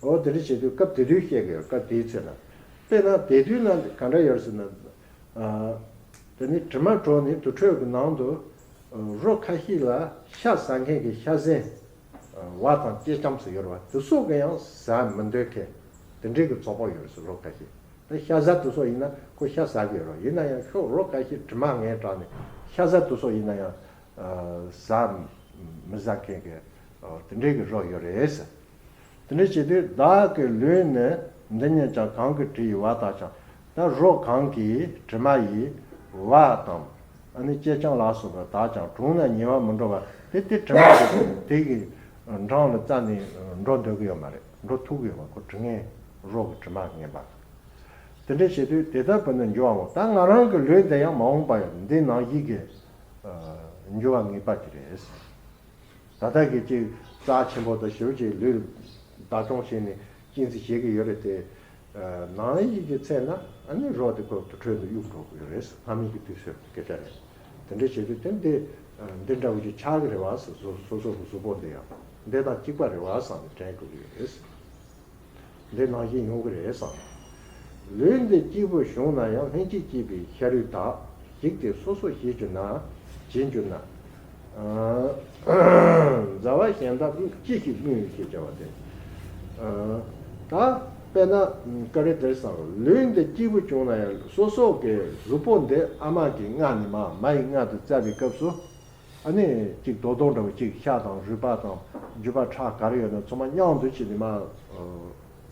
འོ་དེ་འདྲ་བྱེད་དུས་སྐབས་དེ་དུས་བཤད་ཀྱི་ཡོད། སྐབས་དེའི་ཚེ་ན། དཔེར་ན་དེ་དུས་ན་ག་འདྲ་ཡོད་ཟེར་ན། ཨ། དེ་ནི་དྲི་མ་བྲོ་ནས་དུར་ཁྲོད་ཀྱི་ནང་དུ་རོ་ཁ་ཤས་ལ་ཤ་ཟ་མཁན་གྱི་ཤ་ཟན། ཨ། བ་དང་ལྕེ་ལྕམ་ཟེར་ཡོད་རེད་བ། དེ་ཚོ་གི་ཡང་ཟ་མི་འདོད་མཁན་དེ་འདྲའི་གི་ཚོགས་པ་ཡོད་རེད་ཟེར། རོ་ཁ་ཤས། ད་ཤ་ཟ་དེ་ཚོ་ཡིན་ན་ཁོ་ཤ་ཟ་གི་ཡོད་རེད། ཡིན་ན་ཡང་ཁོ་རོ་ཁ་ཤས་དྲི་མ་ངན་དྲགས་ནས་ཤ་ཟ་དེ་ཚོ་ཡིན་ན་ཡང་ཟ་མི་ཟ་མཁན་གྱི་དེ་འདྲའི་གི་རོ་ཡོད་རེད་ཟེར། དེ་འདྲ་བྱེད་དུས་བདག་གི་ལུས་ནི་འདི་ཉིད་ཀྱང་། གང་གིས་དྲི་ཡི་བ་དག་ཀྱང་། ད་རོ་གང་གིས་དྲི་མ་ཡིས་བ་དང་། ཨ་ནི་ལྕེ་ལྕམ་ལ་སོགས་པ་དག་ཀྱང་། དྲུངས་ན་ཉེ་བར་མི་འགྲོ་བ། དེ་དེ་དྲི་མ་དེ་དེ་གི་འགྲམ་ལ་རྩ་ནས་འགྲོ་འདོད་ཀྱི་ཡོད་མ་རེད། འགྲོ་ཐུབ་ཀྱི་ཡོད་མ་རེད། ཁོ་དྲི་ངན་རོ་གི་དྲི་མ་ངན་པ། དེ་འདྲ་བྱེད་དུས་དེ་ལྟར་བུ་ནི་འགྱུར་བའོ། ད་ང་རང་གི་ལུས་འདི་ཡང་མ་འོངས་པ་ཡང་འདི་ནང་བཞིན་གྱི་འགྱུར་བ་ངེས་པ་ཅིག་རེད། ད་ལྟ་གི་ཅིག་རྩ་ཆེན་པོ་དང་ཞེ་པོ་ཅིག་ལུས་བདག་སྐྱོང་བྱས་ནས་གཅེས་འཛིན་བྱེད་ཀྱི་ཡོད་རེད་དེ། ནང་བཞིན་གྱི་ཚེ་ན་ཨ་ནི་རོ་དེ་ཁོ་དུར་ཁྲོད་དུ་གཡུག་འགྲོ་གི་ཡོད་རེད། སྔ་མའི་གི་དུས་ཚོད་སྐད་ཆ་རེད། དེ་འདྲ་བྱེད་དུས་དེ་འདི་འདི་འདྲ་བོ་ཅིག་ཆགས་ཀྱི་རེད་བ་ཟེར། སོ་སོ་སོ་གི་གཟུགས་པོ་འདི་ཡང་འདི་དང་གཅིག་པ་རེད་བ་བསམ་ནས་དྲན་དགོས་ཀྱི་ཡོད་རེད། འདི་ནང་བཞིན་ཡོང་གི་རེད་བསམ། ལུས་འདི་སྐྱིད་པོ་བྱུང་ན་ཡང་། ལྷན་ཅིག་སྐྱེས་པའི་ཤ་རུས་དག། ཞིག་སྟེ་སོ་སོ་བྱེད་གྱུར་ན། བྱེད་གྱུར་ན། མཛའ་བ་གཞན་དག་ཅི་ཞིག་སྨོས་ཞེས་བྱ་བ་སྟེ། ད་དཔེར་ན་བཀའ་དྲིན་དེར་བསམ། ལུས་འདི་སྐྱིད་པོ་བྱུང་ན་ཡང་སོ་སོ་གི་གཟུགས་པོ་འདི་ཨ་མ་གི་མངལ་ནས་མ་མ་ཡི་མངལ་དུ་བཙའ་བའི་སྐབས་སུ། ཨ་ནི་གཅིག་རྡོག་རྡོག་འདྲ་བོ་གཅིག་ཤ་དང་རུས་པ་དང་རྒྱུས་པ་ཁྲག་ག་རེ་ཡོད་ན་ཚང་མ་མཉམ་དུ་བྱས་ནས་མ་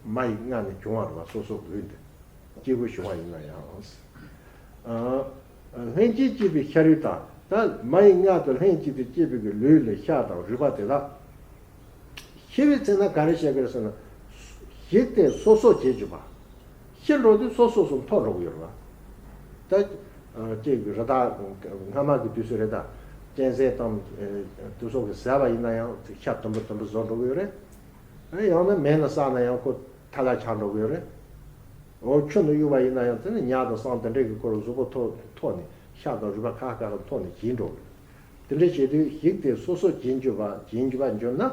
མ་ཡི་མངལ་ནས་བྱུང་བ་རེད་བ། སོ་སོ་ལུས་འདི་སྐྱིད་པོ་བྱུང་བ་ཡིན་ན་ཡང་། ལྷན་ཅིག་སྐྱེས་པའི་ཤ་རུས་དག། ད་མ་ཡི་མངལ་དུ་ལྷན་ཅིག་ཏུ་སྐྱེས་པའི་གི་ལུས་ལ་ཤ་དང་རུས་པ་དེ་དག་ཤི་བའི་ཚེ་ན་ག་རེ་བྱེད་དགོས་ཟེར་ན། ཞིག་སྟེ་སོ་སོ་བྱེད་གྱུར་པ། ཤི་འགྲོ་དུས་སོ་སོ་སོ་འཐོར་འགྲོ་གི་ཡོད་རེད་བ། ད་ཅིག་རི་དྭགས་སྔ་མ་གི་དུས་སུ་རི་དྭགས་གཅན་གཟན་དང་དེ་ཚོ་གི་ཟ་བ་ཡིན་ན་ཡང་ཤ་དུམ་བུ་དུམ་བུ་བཟོ་འགྲོ་གི་ཡོད་རེད། ཡང་ན་མེ་ལ་བསྲེགས་ན་ཡང་ཁོ་ཐལ་ལ་ཆགས་འགྲོ་གི་ཡོད་རེད། འོ་ཆུ་ནང་གཡུགས་པ་ཡིན་ན་ཡང་དེ་ནི་ཉ་དང་ཟངས་དེ་འདྲས་ཀྱིས་ཁོ་རང་གཟུགས་པོ་ཐོ་ཐོགས་ནས་ཤ་དང་རུས་པ་ཁ་ཁ་རང་ཐོགས་ནས་བྱིས་འགྲོ་གི་ཡོད་རེད། དེ་འདྲ་བྱེད་དུས་ཞིག་སྟེ་སོ་སོ་བྱིས་འགྱུར་བ་བྱིས་འགྱུར་བ་འགྱུར་ན།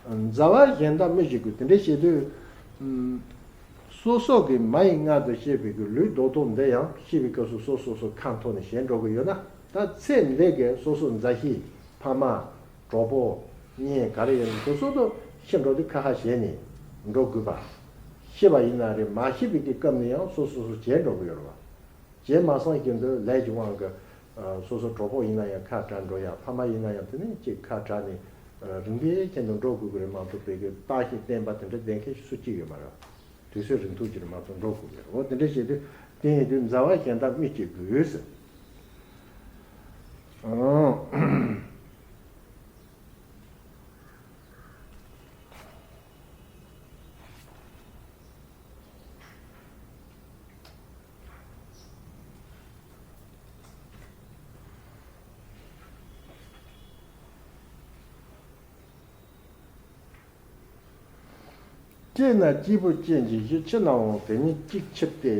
མཛའ་བ་གཞན་དག་སྨོས་ཅི་དགོས། དེ་འདྲ་བྱེད་དུས། སོ་སོ་གི་མ་ཡི་མངལ་དུ་སྐྱེས་པའི་གི་ལུས་རྡོག་རྡོག་འདི་ཡང་ཤི་བའི་སྐབས་སུ་སོ་སོ་སོ་ཁ་འཐོར་ནས་ཞེད་འགྲོ་གི་ཡོད་ན། ད་ཚེ་འདི་གི་སོ་སོ་མཛའ་བཤེས་ཕ་མ་གྲོགས་པོ་གཉེན་ག་རེ་ཡིན་ན་དེ་ཚོ་དང་ཤི་འགྲོ་དུས་ཁ་ཁ་ཞེད་ནས་འགྲོ་དགོས་པ། ཤི་བ་ཡིན་ན་རེད། མ་ཤི་བའི་གི་སྐབས་ནས་ཡང་སོ་སོ་སོ་བྱས་འགྲོ་གི་ཡོད་རེད་བ། བྱས་མ་སོང་བཞིན་དུ་ལས་ཀྱི་དབང་གིས་སོ་སོ་གྲོགས་པོ་ཡིན་ན་ཡང་ཁ་བྲལ་འགྲོ་ཡ། ཕ་མ་ཡིན་ན་ཡང་དེ་ནས་ཅིག་ཁ་བྲལ་ནས་རིམ་པས་ཁྱེད་ཚོ་འགྲོ་དགོས་ཀྱི་རེད་མ་གཏོགས་པའི་གི་བརྟག་ཞིབ་བསྟེན་པ་དེ་འདྲ་བསྟེན་མཁན་སུ་གཅིག་ཡོད་མ་རེད། དུས་ཚོད་རིང་ཐུང་གཅིག་རེད་མ་གཏོགས་འགྲོ་དགོས་ཀྱི་རེད། འོ་དེ་འདྲ་བྱེད་དུས་དེ་ཡིན་དུས་མཛའ་བ་གཞན་དག་སྨོས་ཅི་དགོས་ཟེར། སྐྱེས་ན་སྐྱིད་པོ་ཅན་གྱིས་ཤི། འཆི་ནའང་དེ་ཉིད་གཅིག་ཕྱིར་ཏེ།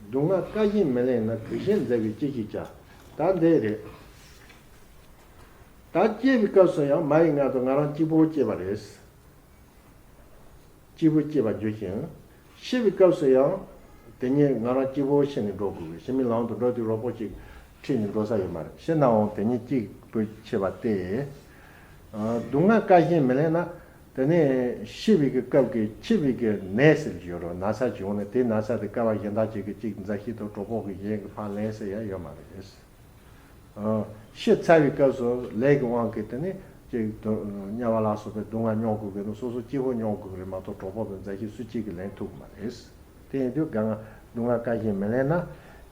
སྡུག་བསྔལ་སྐལ་གཞན་མི་ལེན་ན། གུས་ཞེས་མཛའ་བའི་ཅི་ཞིག་བྱ། ད་འདི་རེད། ད་སྐྱེས་པའི་སྐབས་སུ་ཡང་མ་ཡི་མངལ་དུ་ང་རང་གཅིག་པོ་སྐྱེས་པ་རེད། གཅིག་པུ་སྐྱེས་པར་འགྱུར་ཞིང་། ཤི་བའི་སྐབས་སུ་ཡང་དེ་ཉིད་ང་རང་གཅིག་པུ་ཤི་ནས་འགྲོ་དགོས་པས། ཤི་མིན་ལམ་དུ་འགྲོ་དུས་རོགས་པ་ཅིག་ཁྲིད་ནས་འགྲོ་ས་ཡོད་མ་རེད། འཆི་ནའང་དེ་ཉིད་གཅིག་པུ་ཤི་བ་སྟེ། སྡུག་བསྔལ་སྐལ་གཞན་མི་ལེན་ན། དེ་ནས་ཤི་བའི་གི་སྐབས་ཀྱི་འཆི་བའི་གི་ནད་ཟེར་གྱི་ཡོད་རེད། ན་ཚ་ཅིག་ཡོང་ནས་དེ་ན་ཚ་དེ་སྐལ་བ་གཞན་དག་ཅིག་གི་གཅིག་མཛའ་བཤེས་དང་གྲོགས་པོ་གི་གཞན་གྱིས་ཕར་ལེན་ས་ཡང་ཡོད་མ་རེད། ཤི་ཚར་བའི་སྐབས་སུ་ལས་ཀྱི་དབང་གིས་དེ་ནི་ཅིག་དམྱལ་བ་ལ་སོགས་པའི་སྡུག་བསྔལ་མྱོང་དགོས་ཀྱི་ནི་སོ་སོ་གཅིག་པོ་མྱོང་དགོས་ཀྱི་རེད་མ་གཏོགས་གྲོགས་པོ་དང་མཛའ་བཤེས་སུ་གཅིག་གིས་ལེན་ཐུབ་ཀྱི་མ་རེད། དེ་ཡིན་དུས་གང་སྡུག་བསྔལ་སྐལ་གཞན་མི་ལེན་ན།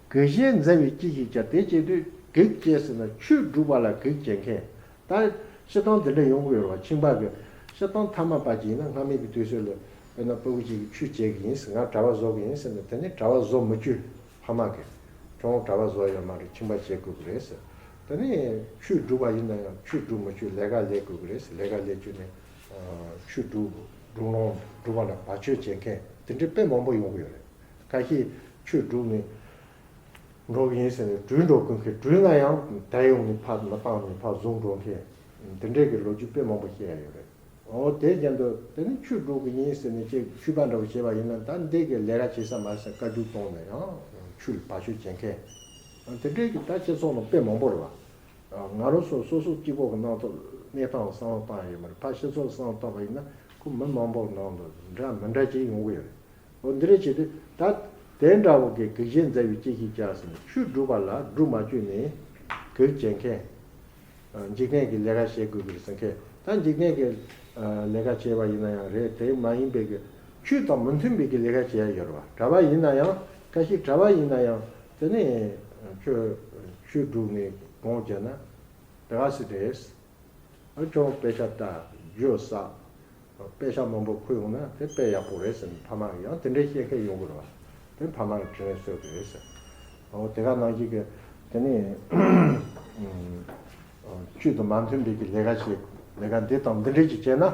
གུས་ཞེས་མཛའ་བའི་ཅི་ཞིག་བྱ། དེ་བྱེད་དུས་གུས་བྱེད་ཟེར་ན་ཆོས་སྒྲུབ་པ་ལ་གུས་བྱེད་མཁན། ད་སྤྱིར་བཏང་དེ་འདྲ་ཡོང་གི་ཡོད་རེད་བ། ཁྱིམ་པ་གི་སྤྱིར་བཏང་ཐ་མལ་པ་ཅིག་ཡིན་ན་སྔ་མའི་གི་དུས་ཚོད་ལ་དཔེར་ན་སྤུ་གུ་ཅིག་གིས་ཆོས་བྱེད་གི་ཡིན་ཟེར། ང་གྲྭ་པ་བཟོ་གི་ཡིན་ཟེར་ན་དེ་ནི་གྲྭ་པ་བཟོ་མི་བཅུག་ཕ་མ་གིས། ཁྱོད་གྲྭ་པ་བཟོ་ཡོད་མ་རེད། ཁྱིམ་པ་བྱེད་དགོས་ཀྱི་རེད་ཟེར། དེ་ནས་ཆོས་སྒྲུབ་པ་ཡིན་ན་ཡང་ཆོས་སྒྲུབ་མི་ཆོག་ལས་ཀ་ལས་དགོས་ཀྱི་རེད། ལས་ཀ་ལས་བཅུག་ནས་ཆོས་སྒྲུབ་སྒྲུབ་ལུང་སྒྲུབ་པ་ལ་བར་ཆད་བྱེད་མཁན་དེ་འདྲའི་དཔེ་མང་པོ་ཡོང་གི་ཡོད་རེད། ཁ་ཤས་ཆོས་སྒྲུབ་ནས་འགྲོ་གི་ཡིན་ཟེར་ནས་བྲོས་འགྲོ་ཀུན་མཁན་བྲོས་ན་ཡང་དལ་ཡོང་ནས་ཕར་མི་བཏང་ནས་ཕར་བཟུང་འགྲོ་མཁན་དེ་འདྲའི་གི་ལོ་རྒྱུས་དཔེ་མང་པོ་བཤད་ཡ་ཡོད་རེད། འོ་དེ་བཞིན་དུ་དེ་ནི་ཆོས་སྒྲུབ་ཀྱི་ཡིན་ཟེར་ནས་ཅིག་ཆོས་པ་འདྲ་བོ་བྱས་པ་ཡིན་ན་ད་འདི་གི་ལས་ཀ་བྱེད་ས་མ་ཟད་བཀའ་བཀྱོན་གཏོང་ནས་ཡང་ཆོས་ལ་བར་ཆད་བྱེད་མཁན་དེ་འདྲའི་གི་ད་སྤྱི་ཚོགས་ནང་དཔེ་མང་པོ་རེད་བ། ང་རང་ཚོ་སོ་སོ་གཅིག་པོ་གི་ནང་དུ་གནས་སྟངས་བསམ་བློ་བཏང་ཡོད་མ་རེད། ཕར་སྤྱི་ཚོགས་བསམ་བློ་བཏང་པ་ཡིན་ན་ཁོ་མི་མང་པོ་གི་ནང་དུ་འདྲ་མི་འདྲ་ཅིག་ཡོང་གི་ཡོད་རེད། འོ་འདི་རེད་བྱས་ཏེ་ད་དེ་འདྲ་བོ་གི་གེགས་བྱེད་མཛད་པའི་ཅི་ཞིག་བྱ་ཟེར་ན་ཆོས་སྒྲུབ་པ་ལ་སྒྲུབ་མ་བཅུག་ནས་གེགས་བྱེད་མཁན། འཇིག་རྟེན་གྱི་ལས་ཀ་བྱེད་དགོས་ཀྱི་རེད་ཟེར་མཁན། ད་འཇིག་རྟེན་གྱི་ལས་ཀ་བྱས་པ་ཡིན་ན་ཡང་རེད། དེ་མ་ཡིན་པའི་གི་ཆོས་དང་མི་མཐུན་པའི་གི་ལས་ཀ་བྱེད་ཡ་ཡོད་རེད་བ། གྲྭ་པ་ཡིན་ན་ཡང་ཁ་ཤས་གྲྭ་པ་ཡིན་ན་ཡང་དེ་ནས་ཆོས་ཆོས་སྒྲུབ་ནས་གང་བྱས་ན་དེ་ག་སྲིད་རེད། ཨ་ཅོག་དཔེ་ཆ་ལྟ། རྒྱུ་བསགས། དཔེ་ཆ་མང་པོ་ཁུར་ཡོང་ན་དེ་དཔེ་ཡག་པོ་རེད་ཟེར་ནས་ཕ་མ་གིས་ཡང་དེ་འདྲའི་བཤད་མཁན་ཡོང་གི་རེད་བ། དེ་ཕ་མ་གི་དྲིན་ལན་གསོས་པ་རེད་ཟེར། འོ་དེ་ག་ནང་བཞིན་གི་དེ་ནས་ཆོས་དང་མ་མཐུན་པའི་གི་ལས་ཀ་བྱེད། ལས་ཀ་འདི་དང་འདི་འདྲའི་ཅིག་བྱས་ན་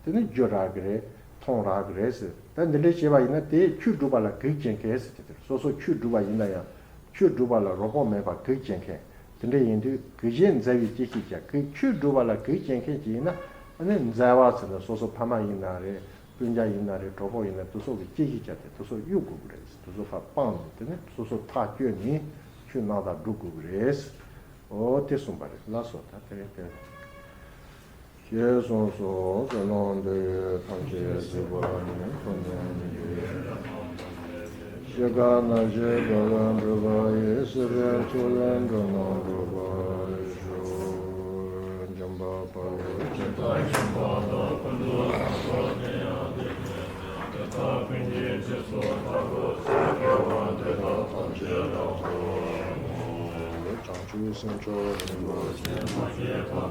དེ་ནི་རྒྱུ་རག་གི་རེད། མཐོང་རག་གི་རེད་ཟེར། ད་འདི་འདྲའི་བྱས་པ་ཡིན་ན་དེ་ཆོས་སྒྲུབ་པ་ལ་གེགས་བྱེད་མཁན་ཟེར་གྱི་དེ་རེད། སོ་སོ་ཆོས་སྒྲུབ་པ་ཡིན་ན་ཡང་ཆོས་སྒྲུབ་པ་ལ་རོགས་པ་མེད་པར་གེགས་བྱེད་མཁན། དེ་འདྲ་ཡིན་དུས་གེགས་བྱེད་མཛད་པའི་ཅི་ཞིག་བྱ། གེགས་ཆོས་སྒྲུབ་པ་ལ་གེགས་བྱེད་མཁན་ཅིག་ཡིན་ན་ཨ་ནི་མཛད་པ་ཟེར་ན་སོ་སོ་ཕ་མ་ཡིན་ན་རེད། སྤུན་ཀྱག་ཡིན་ན་རེད། གྲོགས་པོ་ཡིན་ན་དེ་ཚོ་གིས་ཅི་ཞིག་བྱ་སྟེ་དེ་ཚོ་གཡུག་དགོས་ཀྱི་རེད། དེ་ཚོ་ཕར་སྤངས་ནས་དེ་ནས་སོ་སོ་ཐག་གཅོད་ནས་ཆོས་རྣམ་དག་སྒྲུབ་དགོས་ཀྱི་རེད། འོ་དེ་གསུངས་པ་རེད། ལགས་སོ། ད་དེ་རིང་དེ། ཞེས་གསུངས་སོ། བསོད་ནམས་འདི་ཡིས་ཐམས་ཅད་གཟིགས་པ་ཉིད། ཐོབ་ནས་ཉིད་ཀྱི་ཤེས་རབ་ཀྱིས། གཞི་དགའ་སྣང་བཞིའི་དགྲ་ལས་གྲོལ་བ་ཡི། སྲིད་པའི་མཚོ་ལས་འགྲོ་རྣམས་སྒྲོལ་བར་ཤོག། འཇམ་དཔལ་དཔའ་བོས་ཇི་ལྟར་མཁྱེན་པ་དང་། ཀུན་ཏུ་བཟང་པོ་དེ་ཡང་དེ་བཞིན་ཏེ། དེ་དག་ཀུན་གྱི་རྗེས་སུ་བདག་སློབ་ཅིང་། སྐྱེ་བ་འདི་དག་ཐམས་ཅད་རབ་ཏུ་བསྔོ། བྱང་ཆུབ་སེམས་མཆོག་རིན་པོ་ཆེ། མ་སྐྱེས་པ་